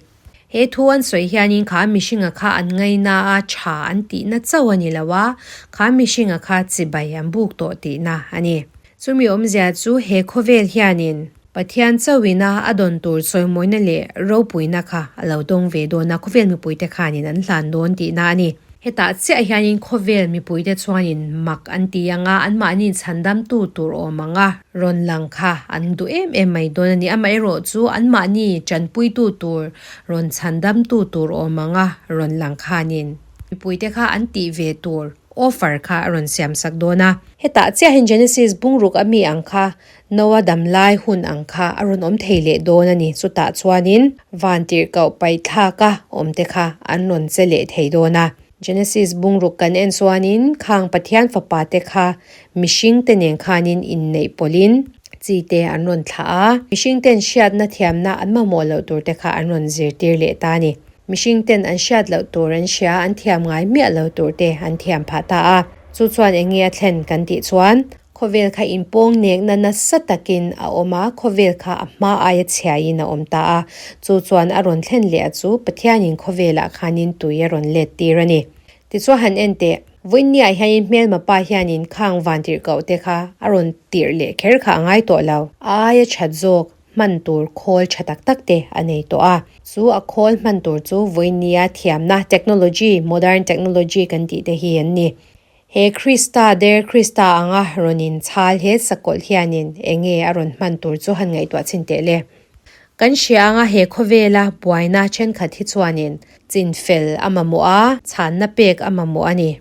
He thu an sawi hianin kha mihringa kha an ngaina a, tha an tihna chauh a ni lo a, kha mihringa kha chibai an buk tawh tihna a ni. Chumi awmzia chu he khawvel hianin Pathian chauhina a dawn tur chawimawina leh ropuina kha a lo dawng ve dawn a, khawvel mipuite khanin an hlan dawn tihna a ni. Hetah chiah hianin khawvel mipuite chuanin mak an ti ang a, anmahni chhandamtu tur awm ang a rawn lang kha an duh em em mai dawn a ni. Amaherawh chu anmahni tanpuitu tur rawn chhandamtu tur awm ang a rawn lang khanin mipuite kha an tih ve tur offer kha a rawn siamsak dawn a. Hetah chiah hian Genesis bungruk a mi ang kha Noa dam lai hun ang kha a rawn awm thei leh dawn a ni. Chutah chuanin van tirhkoh paihthlaka awmte kha an rawn che leh thei dawn a. Genesis bungruk kan en chuanin khang Pathian fapa te kha mihringte nen khanin inneih pawlhin chi te an rawn thlah a. Mihringten hriatna thiamna an mamawh loh tur te kha an rawn zirtir leh ta a ni. Mihringten an hriat loh tur an hria, an thiam ngai miah lo tur te an thiam phah ta a. Chu chuan eng nge a thlen kan tih chuan Khawvel kha inpawng nekna nasa takin a awm a, khawvel kha a hma aia chhiaiin a awm ta a. Chu chuan a rawn thlen leh a chu Pathianin khawvelah khanin tui a rawn let tir a ni. Tichuan han en teh, Vawiinniah hianin hmelma pa hianin khang van tirhkoh te kha a rawn tirh leh kher kha a ngai tawh lo. A aia that zawk hman tur khawl tha tak tak te a nei tawh a. Chu a khawl hman tur chu Vawiinnia thiamna, technology, modern technology kan tih te hi an ni. He Krista der Krista anga rawn in chhal he sakawlh hianin eng nge a rawn hman tur chu han ngaihtuah chhin teh le. Kan hria anga he khawvela buaina thenkhat hi chuanin chinfel a mamawh a, chhanna pek a mamawh a ni.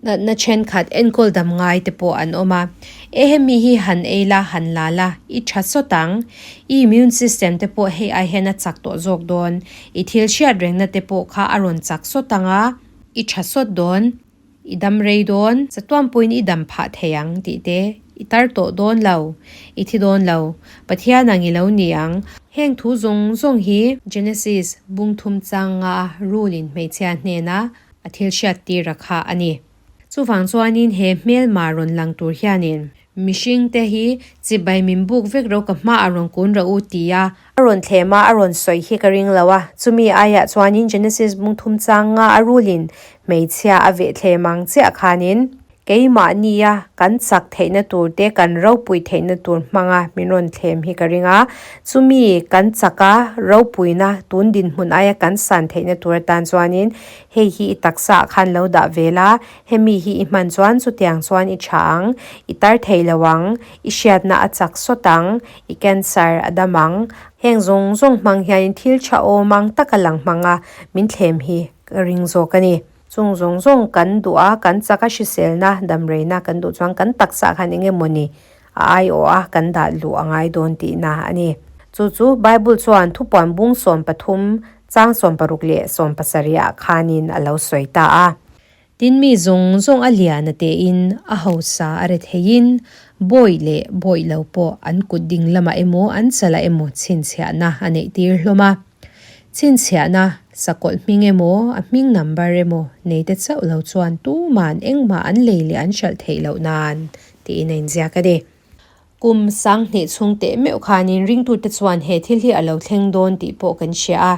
Natna thenkhat enkawl dam ngai te pawh an awm a. E hemi hi han ei la, han la la, i tha sawt ang. I immune system te pawh hei ai hian a chak tawh zawk dawn. I thil hriat rengna te pawh kha a rawn chak sawt ang a, i tha sawt dawn. I dam rei dawn, chatuan pawhin i dam phah thei ang tih te i tar tawh dawn lo, i thi dawn lo, Pathian ang i lo ni ang. Heng thu zawng zawng hi Genesis bung thum changa rulin hmeichhia hnena a thil hriat tir a kha a ni. Chuvang chuanin he hmelma rawn lang tur hianin Mihring te hi chibai min buk vek ro ka hma a rawn kun rawh u ti a. A rawn thlem a, a rawn sawi hi ka ring lo a. Chumi aiah chuanin Genesis bung thum chang nga a rulin hmeichhia a veh thlem ang chiah khanin keimahnia kan chak theihna tur te kan ropui theihna tur hmanga min rawn thlem hi ka ring a. Chumi kan chaka ropuina tun dinhmun aia kan san theihna tur atan chuanin hei hi i taksa ah khan lo dah ve la, Hemi hi i hman chuan chutiang chuan i tha ang, i tar thei lo ang, i hriatna a chak sawt ang, i cancer a dam ang. Heng zawng zawng hmang hianin thil tha awm ang taka lang hmanga min thlem hi ka ring zawk a ni. Chung zawng zawng kan duh a, kan chak a hriselna, damreina kan duh chuan kan taksa ah khan eng emawni a aiawh a kan dah luh a ngai dawn tihna a ni. Chu chu Bible chuan thupuan bung 13 chang 60 leh 70 ah khanin a lo sawi ta a. Tin mi zawng zawng a lian a tein a hausa a re theiin bawi leh bawi lo pawh an kut ding lamah emaw an chalah emaw chhinchhiahna a neih tir hlawm a. Chhinchhiahna sakawlh hming emaw a hming number emaw nei te chauh lo chuan tuman engmah an lei leh an hralh theih loh nan tiin a inziak a ni. Kum sanghnih chhung teh meuh khanin ringtute chuan he thil hi a lo thleng dawn tih pawh kan hria a,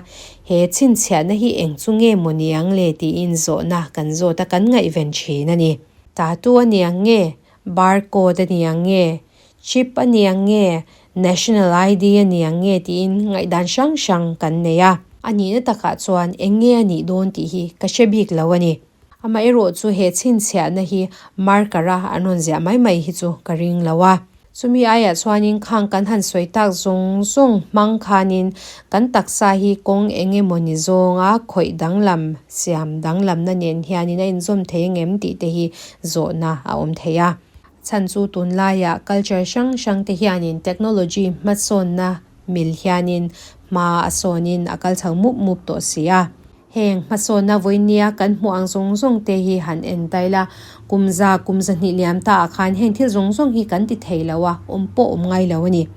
he chhinchhiahna hi eng chu nge maw niang le tiin zawhna kan zawt a kan ngaihven thin a ni. Tattoo a niang nge? Barcode a niang nge? Chip a niang nge? National ID a niang nge tiin ngaihdan hrang hrang kan nei a. A nihna takah chuan eng nge a nih dawn tih hi ka hre bik lo a ni. Amaherawh chu he chhinchhiahna hi marker a an rawn ziah mai mai hi chu ka ring lo a. Chumi aiah chuanin khang kan han sawi tak zawng zawng hmang khanin kan taksa hi kawng eng emawni zawnga khawih danglam, siam danglamna nen hianin a inzawm thei angem tih te hi zawhna a awm thei a. Chhan chu tunlaiah culture hrang hrang te hianin technology hmasawnna mil hianin hma a sawnin a kal chho mup mup tawh si a. Heng hmasawnna vawinia kan hmuh ang zawng zawng te hi han en ta ila, kum za kum zahnih liam ta ah khan heng thil zawng zawng hi kan ti thei lo a, awm pawh awm ngai lo a ni.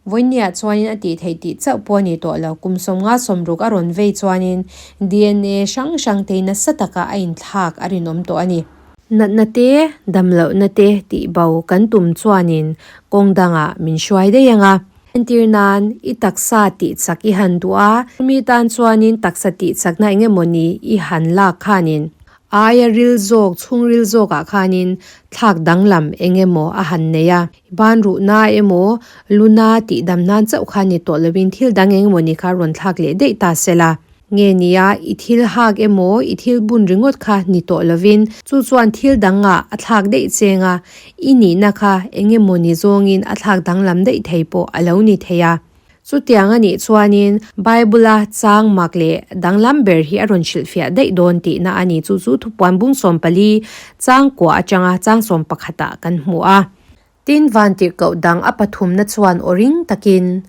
Vawinia chuanin a tih theih tih chauh pawh a ni tawh lo, kum 50 60 a rawn vei chuanin dna hrang hrang te nasa taka a inthlak a rinawm tawh a ni. Natna te, damlohna te tih bo kan tum chuanin kawng dangah min hruai daih ang a. Entir nan, i taksa tih chak i han duh a, chumi tan chuanin taksa tih chakna eng emawni i han lak khanin aia ril zawk, chhungril zawkah khanin thlak danglam eng emaw a han nei a. I ban ruhna emaw, luna tih dam nan chauh khan ni tawh lovin thil dang eng emawni kha rawn thlak leh daih ta sela. Nge nia, i thil hak emaw, i thil bun ringawt kha ni tawh lovin, chu chuan thil dangah a thlak daih cheng a, i nihna kha eng emaw ni zawngin a thlak danglam daih thei pawh a lo ni thei a. Chutiang a nih chuanin Bible-a chang mak leh danglam ber hi a rawn hrilhfiah daih dawn tihna a ni. Chu chu thupuan bung 14 chang kua atanga chang 11 ah kan hmu a. Tin, vantirhkoh dang a pathumna chuan aw ring takin,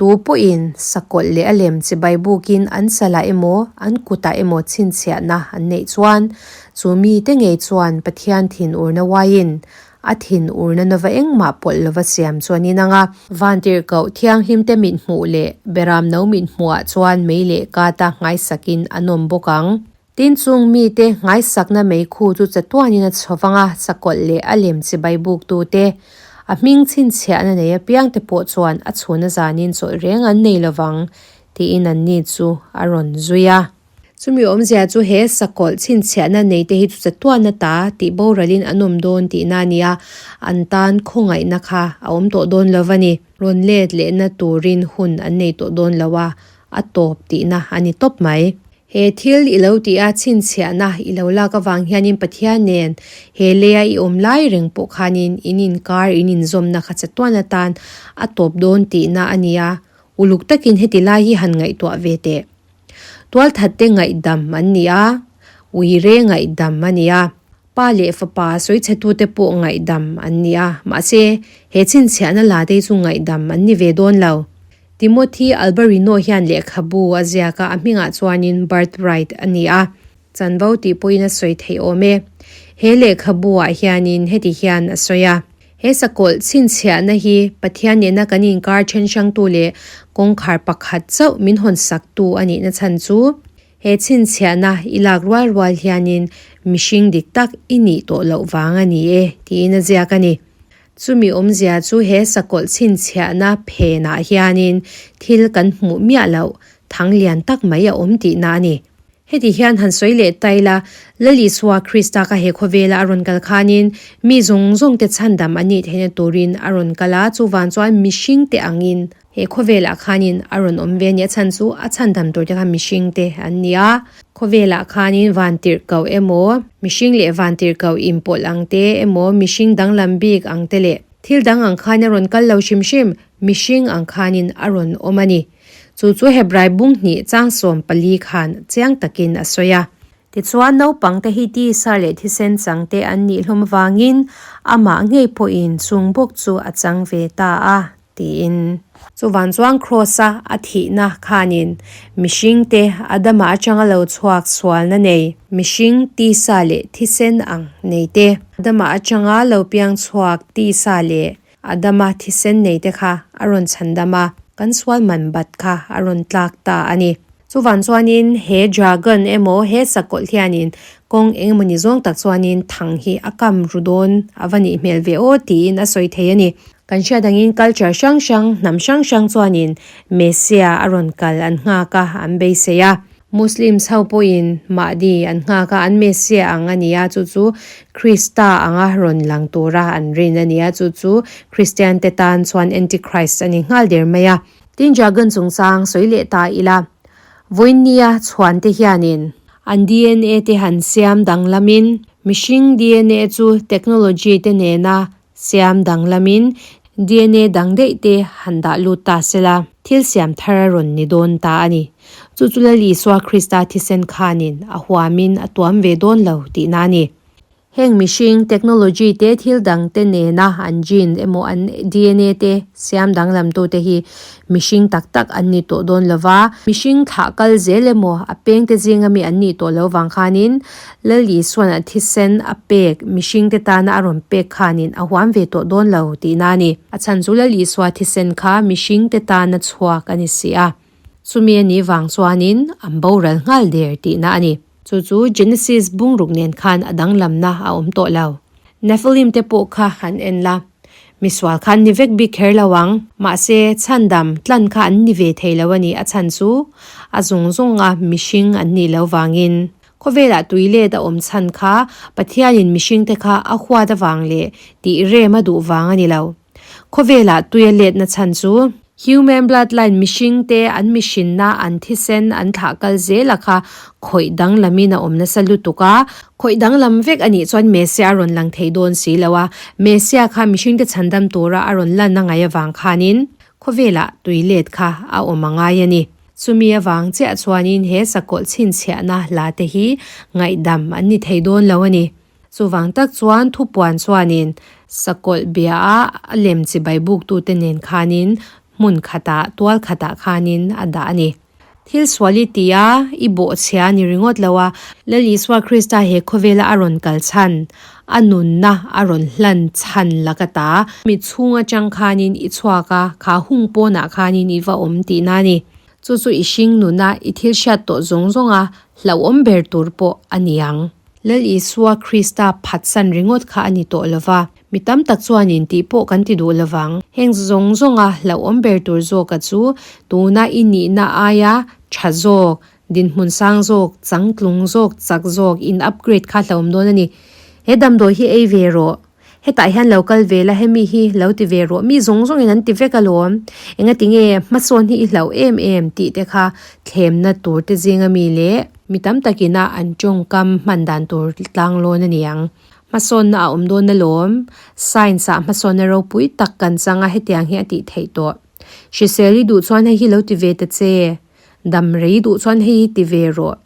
Tu pawhin sakawlh leh a lem chibai bukin an salah emaw, an kutah emaw chhinchhiahna an neih chuan, chu mite ngei chuan Pathian thinurna uaiin a thinurna nova engmah pawlh lova siam chu an inang a. Vantirhkoh thianghlimte mithmuh leh beramno mithmuhah chuan mei leh kata nghaisakin an awm bawk ang. Tin chung mite ngaisakna meikhu chu chatuanin a chho vang a, sakawlh leh a lem chibai buktute, a hming chhinchhiahna nei apiangte pawh chuan a chhuna zanin chawlh reng an nei lovang, tiin anni chu a rawn zui a. Chumi awmzia chu he sakawlh chhinchhiahna neite hi chu chatuan ata tih boralin an awm dawn tihna a ni a, an tan khawngaihna kha a awm tawh dawn lo va ni. Rawn let lehna turin hun an nei tawh dawn lo a, a tawp tihna a ni tawp mai. He thil i lo tih a chhinchhiahna i lo lak avang hianin Pathian nen he leia i awm lai reng pawh khanin in inkar in inzawmna kha chatuan atan a tawp dawn tihna a ni a, uluk takin heti lai hi han ngaihtuah ve teh. Tualthatte ngaihdam an ni a, uire ngaihdam a ni a, pa leh fapa sawichhetute pawh ngaihdam an ni a, mahse he chhinchhiahna la te hi chu ngaihdam an ni ve dawn lo. Timothy Alberino hian lehkhabu a ziak a, a hmingah chuanin Birthright a ni a, chanvo tih pawhin a sawi theih awm e. He lehkhabu-ah hianin heti hian a sawi a, He sakawlh chhinchhiahna hi Pathian nena kan inkar then hrangtu leh kawngkhar pakhat chauh min hawnsaktu a nihna chhan chu, he chhinchhiahna i lak rual rual hianin mihring dik tak i nih tawh loh vang a ni e, tiin a ziak a ni. Chumi awmzia chu he sakawlh chhinchhiahna phenah hianin thil kan hmuh miah loh thang lian tak mai a awm tihna a ni. Heti hian han sawi leh ta ila, Lal Isua Krista kha he khawvela a rawn kal khanin mi zawng zawngte chhandam a nih theihna turin a rawn kal a, chuvang chuan mihringte angin He khawvelah khanin a rawn awm ve a ni. A chhan chu a chhandam turte kha mihringte an ni a. Khawvelah khanin vantirhkoh emaw, mihring leh vantirhkoh inpawlh ang te emaw, mihring danglam bik ang te leh thil dang ang khanin a rawn kal lo hrim hrim, mihring ang khanin a rawn awm a ni. Chu chu Hebrai bung hnih chang 14 khan chiang takin a sawi a. Tichuan naupang te hi tisa leh thisen chang te an nih hlawm avangin amah ngei pawhin chung bawk chu a chang ve ta a, tiin. Chuvang chuan Kraws-a a thihna khanin mihring te Adama atanga lo chhuak sualna nei, mihring tisa leh thisen ang nei te, Adama atanga lo piang chhuak tisa leh Adama thisen nei te kha a rawn chhandam a, kan sual man bat kha a rawn tlak ta a ni. Chuvang chuanin he dragon emaw he sakawlh hianin kawng engemawni zawng tak chuanin thang hi a kam ru dawn a va nih hmel ve aw tiin a sawi thei a ni. Kan hriat angin culture hrang hrang, hnam hrang hrang chuanin Messiah a rawn kal an nghak a, an beisei a. Muslims ho pawhin Mahdi an nghak a, an Messiah ang a ni a, chu chu Krista anga rawn lang tura an rin a ni a, chu chu Kristian te tan chuan Antichrist a ni nghal der mai a. Tin Dragon chungchang sawi leh ta ila, vawiinnia chhuan te hianin an dna te han siam danglamin mihring dna chu technology te nena Siam danglamin dna dang daih te han dah lut ta sela, thil siam thar a rawn ni dawn ta a ni. Chu chu Lal Isua Krista thisen khanin a huamin a tuam ve dawn lo tihna a ni. Heng mihring, technology te thil dang te nena an gene emaw an dna te siam danglamtu te hi mihring tak tak an ni tawh dawn lova, mihring thlah kal zel emaw a peng te zinga mi an nih tawh lo vang khanin Lal Isuan a thisen a pek mihring te tana a rawn pek khanin a huam ve tawh dawn lo tihna a ni. A chhan chu Lal Isua thisen kha mihring te tana chhuak a ni si a, chumi a nih vang chuanin an boral nghal der tihna a ni. Chu chu Genesis bungruk nen khan a danglamna a awm tawh lo. Nephilim te pawh kha han en la, misual kha an ni vek bik kher lo ang, mahse chhandam tlan kha an ni ve thei lo a ni, a chhan chu a zung zunga mihring an nih lo vangin. Khawvelah tui let a awm chhan kha Pathianin mihringte kha a huat avang leh tih rem a duh vang a ni lo. Khawvelah tui a letna chhan chu Human bloodline mihringte an mihrinna an thisen an thlah kal zela kha khawih danglamin a awm nasa lutuk a, khawih danglam vek a nih chuan Messiah a rawn lang thei dawn si lo a, Messiah kha mihringte chhandam tura a rawn lan a ngaih avang khanin khawvelah tui let kha a awm a ngai a ni. Chumi avang chiah chuanin he sakawlh chhinchhiahna hla te hi ngaihdam an ni thei dawn lo a ni. Chuvang tak chuan thupuan chuanin sakawlh bia a a lem chibai buktute nen khanin hmun khatah tual khatah khanin a dah a ni. Thil sual i ti a, i bawhchhia a ni ringawt lo a, Lal Isua Krista he khawvela a rawn kal chhan, a nunna a rawn hlan chhan laka ta. Mi chhung atang khanin i chhuak a, kha hung pawnah khanin i va awm tihna a ni. Chu chu i hring nuna i thil hriat tawh zawng zawnga hlauhawm ber tur pawh a ni ang. Lal Isua Krista phatsan ringawt kha a ni tawh lova, mi tam tak chuanin tih pawh kan ti duh lovang. Heng zawng zawnga hlauhawm ber tur zawka chu tuna i nihna aia tha zawk, dinhmun sang zawk, changtlung zawk, chak zawk in upgrade kha hlauhawm dawn a ni. He damdawi hi ei ve rawh. Hetah hian lo kal ve la, hemi hi lo ti ve rawh, mi zawng zawngin an ti vek alawm, engati nge hmasawn hi i hlauh em em tih te kha thlemna tur te zinga mi leh mi tam takina an tawngkam hman dan tur tlanglawn a ni ang. Hmasawnna a awm dawn alawm, science ah hmasawnna ropui tak kan chang a hetiang hi a tih theih tawh. Hrisel i duh chuan hei hi lo ti ve ta che, dam rei duh chuan hei hi ti ve rawh.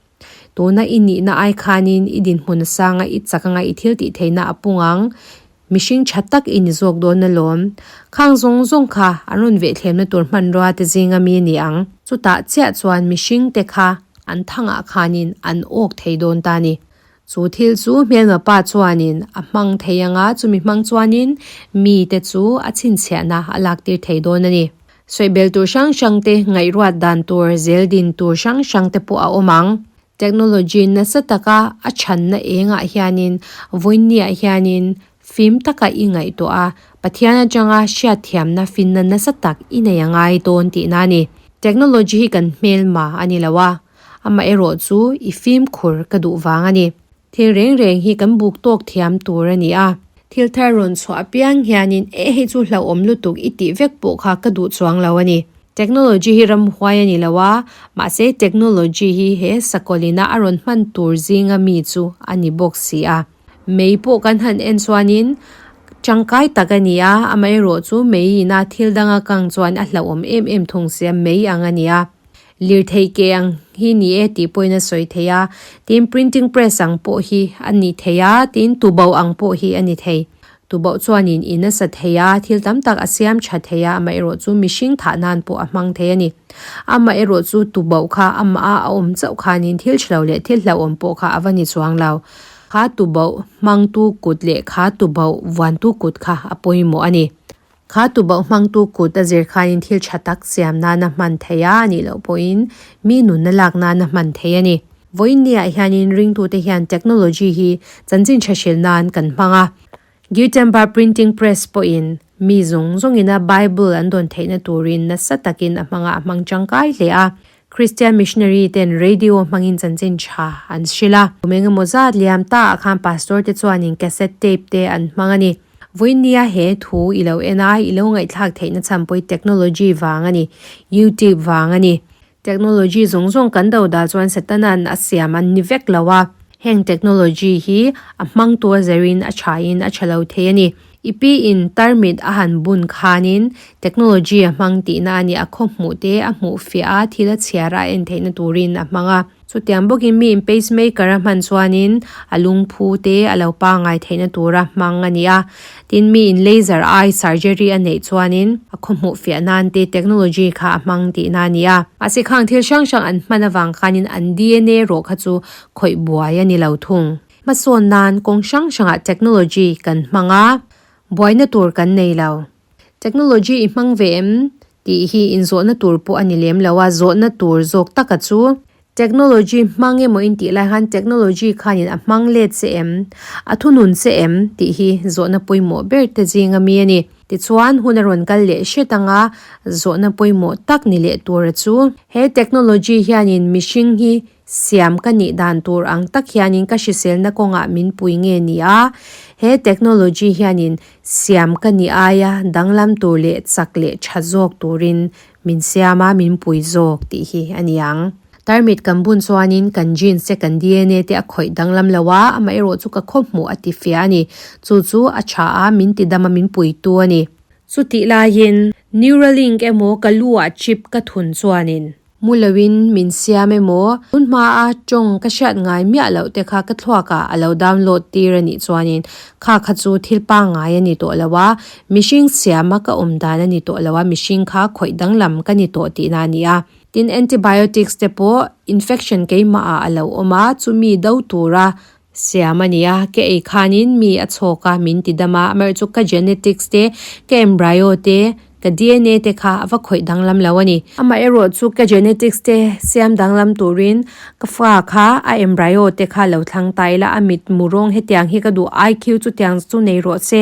Tuna i nihna ai khanin i dinhmun a sang a, i chak anga i thil tih theihna a pung ang. Mihring tha tak i ni zawk dawn alawm. Khang zawng zawng kha an rawn vehthlemna tur hmanrua te zinga mi a ni ang. Chutah chiah chuan mihring te kha an thangah khanin an awk thei dawn ta a ni. Chu thil chu hmelma pa chuanin a hmang thei anga chumi hmang chuanin mite chu a chhinchhiahna a laktir thei dawn a ni. Sawihbel tur hrang hrang te, ngaihruat dan tur, zel din tur hrang hrang te pawh a awm ang. Technology nasa taka a chhanna engah hianin vawiinniah hianin fim taka i ngaihtuah a, Pathian atanga hriatthiamna finna nasa tak i nei a ngai dawn tihna a ni. Technology hi kan hmelma a ni lo a, amaherawh chu i fimkhur ka duh vang a ni. Thil reng reng hi kan buk tawk thiam tur a ni a. Thil thar rawn chhuah apiang hianin e hei chu hlauhawm lutuk i tih vek pawh kha ka duh chuang lo a ni. Technology hi ramhuai a ni lo a, mahse technology hi he sakawlina a rawn hman tur zinga mi chu a ni bawk si a. Mei pawh kan han en chuanin tangkai tak a ni a, amaherawhchu mei ina thil danga kang chuan a hlauhawm em em thung si a, mei ang a ni a. Lirthei ke ang hi ni e tih pawhin a sawi thei a, tin printing press ang pawh hi a ni thei a, tin tuboh ang pawh hi a ni thei. Tuboh chuanin in a sa thei a, thil tam tak a siam tha thei a, amaherawhchu mihring thah nan pawh a hmang thei a ni. Amaherawhchu tuboh kha amah a awm chauh khanin thil tha lo leh thil hlauhawm pawh kha a va ni chuang lo. Kha tuboh hmangtu kut leh kha tuboh vuantu kut kha a pawimawh a ni. Kha tuboh hmangtu kut a zir khanin thil tha tak siam nana hman thei a anih loh pawhin mi nunna lak nana hman thei a ni. Vawiinniah hianin ringtute hian technology hi chanchin tha hril nan kan hmang a. Gutenberg printing press pawhin mi zawng zawngina Bible an dawn theihna turin nasa takin a hmang a, a hmang tangkai hle a. Christian missionary ten radio hmangin chanchin tha an hrilh a. Kum engemaw zat liam ta ah khan pastor te chuanin cassette tape te an hmang a ni. Vawinia he thu i lo en a, i lo ngaihthlak theihna chhan pawh hi technology vang a ni, YouTube vang a ni. Technology zawng zawng kan do dah chuan Satanan a siam an ni vek lo a. Heng technology hi a hmangtu a zerin a thain a tha lo thei a ni. I pi in tarmit a han bun khanin technology a hmang tihna a ni, a khaw hmuh te a hmuh fiah a, thil a chhiar a en theihna turin a hmang a. Chutiang bawkin mi in pacemaker a hman chuanin a lungphu te a lo pangai theihna tura hmang a ni a. Tin, mi in laser eye surgery a neih chuanin a khaw hmuh fiah nan te technology kha a hmang tihna a ni a. Mahse khang thil hrang hrang an hman avang khanin an DNA rawh kha chu khawih buai a ni lo thung. Hmasawn nan kawng hrang hrangah technology kan hmang a, buaina tur kan nei lo. Technology i hmang ve em tih hi inzawhna tur pawh a ni lem lo a, zawhna tur zawk taka chu technology hmang emaw in tih lai khan technology khanin a hmang let che em, a thunun che em tih hi zawhna pawimawh ber te zinga mi a ni. Tichuan hun a rawn kal leh hret anga zawhna pawimawh tak ni leh tura chu he technology hianin mihring hi Siam ka nih dan tur ang tak hianin ka hriselna kawngah min pui nge ni a, he technology hianin siam ka nih aia danglam tur leh chak leh tha zawk turin min siam a, min pui zawk tih hi a ni ang. Tarmit kan bun chuanin kan genes te kan DNA te a khawih danglam lo a, amaherawh chu ka khaw hmuh a ti fiah a ni. Chu chu a tha a, min ti dam a, min puitu a ni. Chutih laiin Neuralink emaw ka lu ah chip ka thun chuanin. Mu loin min siam emaw? Tun hmaa tawng ka hriat ngai miah loh te kha ka thluakah a lo download tir a nih chuanin kha kha chu thil pangngai a ni tawh lo a, mihring siama ka awm dan a ni tawh lo a, mihring kha khawih danglam ka ni tawh tihna a ni a. Tin, antibiotics te pawh infection keimahah a lo awm a, chumi do tura siam a ni a, ka ei khanin mi a chhawk a, min ti dam a, amaherawhchu chu ka genetics te, ka embryo te, ka DNA te kha a va khawih danglam lo a ni. Amaherawhchu ka genetics te siam danglam turin ka fa kha a embryo te kha lo thlang ta ila, a mit mu rawng hetiang hi ka duh, IQ chutiang chu nei rawh se,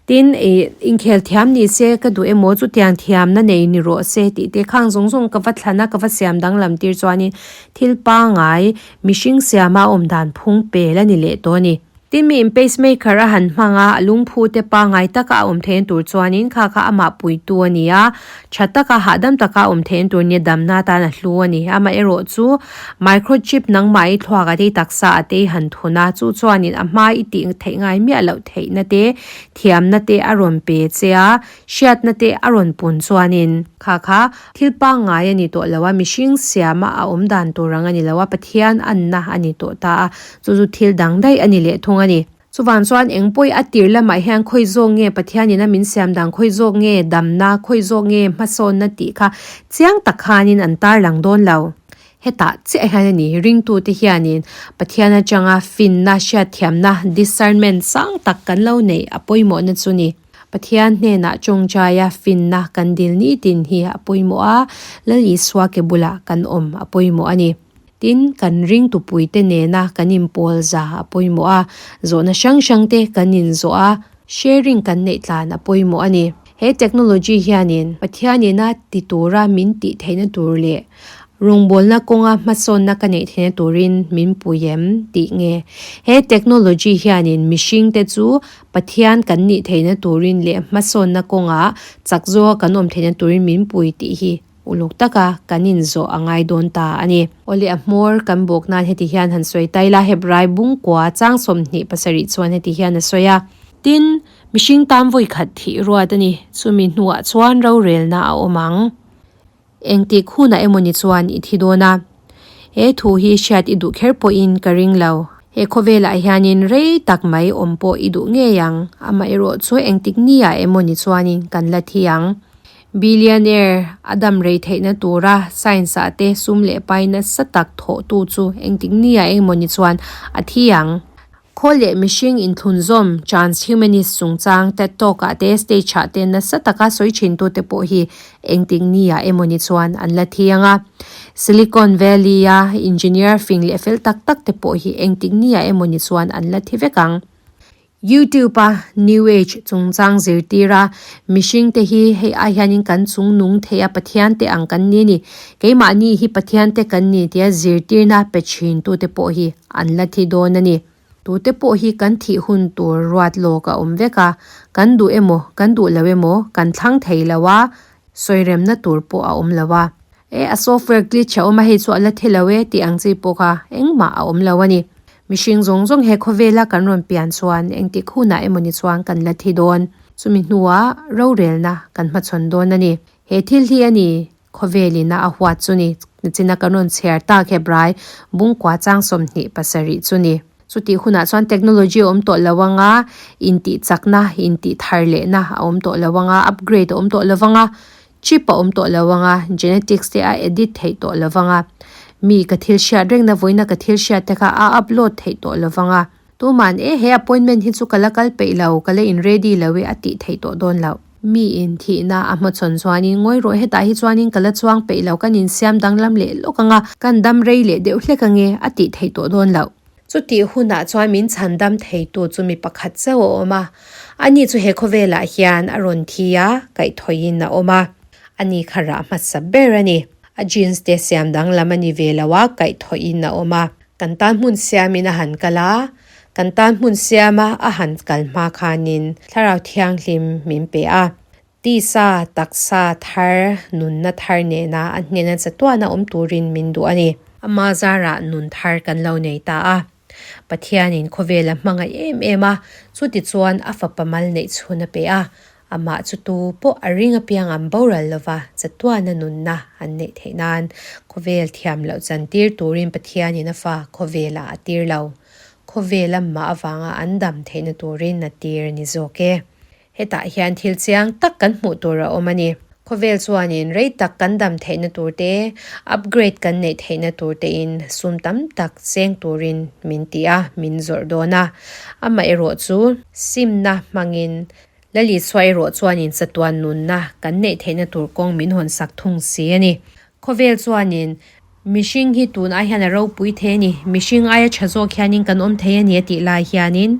tin ih inkhel thiam ni se ka duh emaw chutiang thiamna nei ni rawh se tih te khang zawng zawng ka va thlan a, ka va siam danglam tir chuanin thil pangai Mihring siama awm dan phung pel a ni leh tawh a ni. Tin miin pacemaker a han hmang a, a lungphu te pangngai taka a awm theihna tur chuanin kha kha amah puitu a ni a, tha taka hahdam taka a awm theihna tur nia damna atan a hlu a ni. Amaherawh chu microchip nangmah i thluak a te i taksa a te i han thun a, chu chuanin a hma i tih theih ngai miah loh theihna te, thiamna te a rawn pe che a, hriatna te a rawn pun chuanin kha kha Thil pangngai a ni tawh lo a, mihring siama a awm dan tur ang a ni lo a, Pathian anna a ni tawh ta a, chu chu thil dang daih a ni leh thung a ni. Chuvang chuan eng pawih a tir lamah hian khawi zawk nge Pathianin a min siam dan, khawi zawk nge damna, khawi zawk nge hmasawnna tih kha chiang tak khanin an tarlang dawn lo. Hetah chiah hian a ni, ringtute hianin Pathian atanga finna, hriatthiamna, discernment, sang tak kan lo neih a pawimawhna chu ni. Pathian hnenah tawngtaia finna kan dil nitin hi a pawimawh a, Lal Isua ke bulah kan awm a pawimawh a ni. Tin, kan ringtupuite nena kan inpawl za a pawimawh a, zawhna hrang hrangte kan inzawh a, sharing kan neih tlan a pawimawh a ni. He technology hianin Pathianina ti tura min tih theihna tur leh Rawngbawlna kawnga hmasawnna ka neih theihna turin min pui em tih nge? He technology hianin mihringte chu Pathian kan nih theihna turin leh hmasawnna kawngah chak zawka kan awm theihna turin min pui tih hi uluk taka kan inzawh a ngai dawn ta a ni. Awle a hmawr kan bawk nan heti hian han sawi ta ila, Hebrai bungkua chang 27 chuan heti hian a sawi a. Tin, mihring tan vawikhat thih ruat a ni, chumi hnuah chuan rorelna a awm ang. Engtik hunah emawni chuan i thi dawn a. He thu hi hriat i duh kher pawhin ka ring lo. He khawvelah hianin rei tak mai awm pawh i duh ngei ang. Amaherawh chu engtik niah emawni chuanin kan la thi ang. Billionaire a dam rei theihna tura science ah te sum leh pai nasa tak thawhtu chu engtik niah emawni chuan a thi ang. Khaw leh mihring inthlunzawm, transhumanist chungchang TED Talk ah te stage ah te nasa taka sawi thin tute pawh hi engtik ni ah emaw ni chuan an la thi ang a. Silicon Valley a engineer fing leh fel tak tak te pawh hi engtik ni ah emaw ni chuan an la thi vek ang. YouTube a New Age chungchang zirtir a mihring te hi hei ai hianin kan chung nung thei a Pathian te ang kan ni a ni. Keimahni hi Pathian te kan ni tia zirtirna pe thin tute pawh hi An la thi dawn a ni. Tute pawh hi kan thih hun tur ruat lawk a awm vek a, kan duh emaw, kan duh lo emaw, kan thlang thei lo a, sawiremna tur pawh a awm lo a. E, a software glitch a awm a, hei chu a la thi lo e tih ang chi pawh kha engmah a awm lo a ni. Mihring zawng zawng he khawvela kan rawn pian chuan engtik hunah emaw ni chuan kan la thi dawn. Chumi hnuah rorelna kan hmachhawn dawn a ni. He thil hi a ni Khawvelina a huat chu ni. Nichina kan rawn chhiar tak Hebrai bungkua chang 27 chu ni. Chutih hunah chuan technology a awm tawh lo anga, intih chakna, intih thar lehna a awm tawh lo anga, upgrade a awm tawh lo anga, chip a awm tawh lo anga, genetics te a edit theih tawh lo anga, mi ka thil hriat rengna vawiina ka thil hriat te kha a upload theih tawh lo anga, tuman e he appointment hi chu ka la kal peih lo, ka la in ready lo e a tih theih tawh dawn loh. Mi in thihna a hmachhawn chuanin ngawi rawh hetah hi chuanin ka la chuang peih lo kan insiam danglam leh lawk anga kan dam rei leh deuh hlek ange a tih theih tawh dawn loh. Chutih hunah chuan min chhan dam theitu chu mi pakhat chauh a awm a, ani chu he khawvelah hian a rawn thi a, kaihthawhin a awm a, ani kha rah hmasa ber a ni. A jeans te siam danglam a ni ve lo a, kaihthawhin a awm a. Kan tan hmun siamin a han kal a, kan tan hmun siama a han kal hma khanin Thlarau Thianghlim min pe a. Tisa, taksa thar, nunna thar nena a hnena chatuana awm turin min duh a ni. Ama zarah nun thar kan lo nei ta a. Pathianin khawvel a hmangaih em em a, chutichuan a fapa mal neih chhun a pe a. Amah chu tu pawh a ring apiang an boral lova chatuana nunna an neih theih nan khawvel thiam loh chantir turin Pathianin a fa khawvelah a tir lo. Khawvel amah avanga an dam theihna turin a tir a ni zawk e. Hetah hian thil chiang tak kan hmuh tur a awm a ni. Khawvel chuanin rei tak kan dam theihna tur te, upgrade kan neih theihna tur tein sum tam tak cheng turin min ti a, min zawrh dawn a. Amaherawh chu simna hmangin Lali chhuah erawh chuanin chatuan nunna kan neih theihna tur kawng min hawn sak thung si a ni. Khawvel chuanin mihring hi tun ai hian a ropui thei a ni, mihring aia tha zawk hianin kan awm thei a ni a tih lai hianin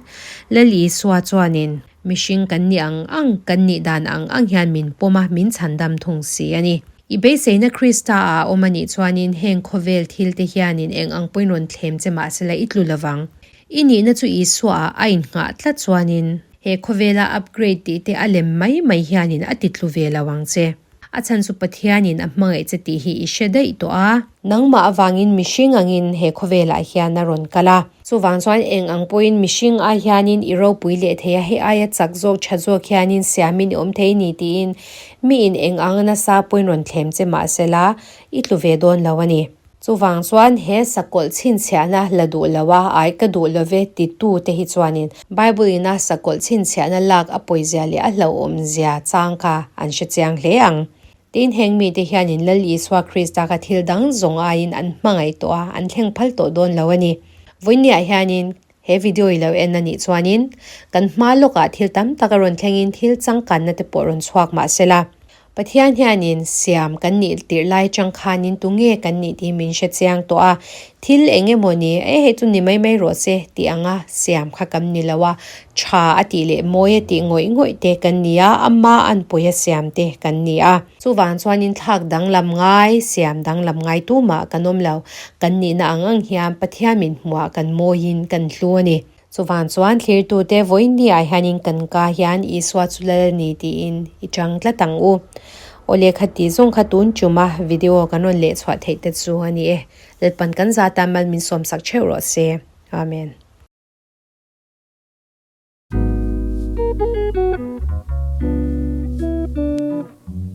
Lali Isua chuanin mihring kan nih ang ang, kan nih dan ang ang hian min pawm a, min chhandam thung si a ni. I beiseina Krista ah a awm a nih chuanin heng khawvel thil te hianin eng ang pawhin rawn thlem che mahsela i tlu lovang. I nihna chu Isua ah a innghah tlat chuanin He khawvela upgrade tih te a lem mai mai hianin a ti tlu ve lo ang che. A chhan chu Pathianin a hmangaih che tih hi i hre daih tawh a. Nangmah avangin mihring angin he khawvelah hian a rawn kal a. Chuvang chuan eng ang pawhin mihring ai hianin i ropui leh thei a, hei aia chak zawk tha zawk hianin siamin i awm thei ni tiin miin eng ang nasa pawhin rawn thlem che mahsela i tlu ve dawn lo a ni. Chuvang chuan he sakawlh chhinchhiahna la duh lo a, ai ka duh lo ve titu te hi chuanin Bible ina sakawlh chhinchhiahna lak a pawizia leh a hlauhawmzia chang kha an hre chiang hle ang. Tin, heng mite hianin Lal Isua Krista kha thil dang zawng aiin an hmangaih tawh a, an thleng phal tawh dawn lo a ni. Vawinia hianin he video i lo en a nih chuanin kan hma lawkah thil tam tak a rawn thlengin thil changkanna te pawh rawn chhuak mah sela, Pathian hianin siam kan nih tirh lai chang khanin tunge kan nih tih min hre chiang tawh a, thil eng emaw ni, e hei chu ni mai mai rawh se tih anga siam kha kan ni lo a, tha a tih leh mawi a tih ngawih ngawih te kan ni a, ama anpui a siam te kan ni a. Chuvang chuanin thlak danglam ngai, siam danglam ngai tumah kan awm lo, kan nihna ang ang hian Pathian min hmuhah kan mawiin kan hlu a ni. Chuvang chuan thlirtute vawiinniah hianin kan ka hian Isua chu lal a ni tiin i chang tlat ang u. Aw lehkha tih zawng kha tun chuma video kan rawn lehchhuah theih te chu a ni e. Lalpan kan zata mal min sawmsak theuh rawh se. Amen.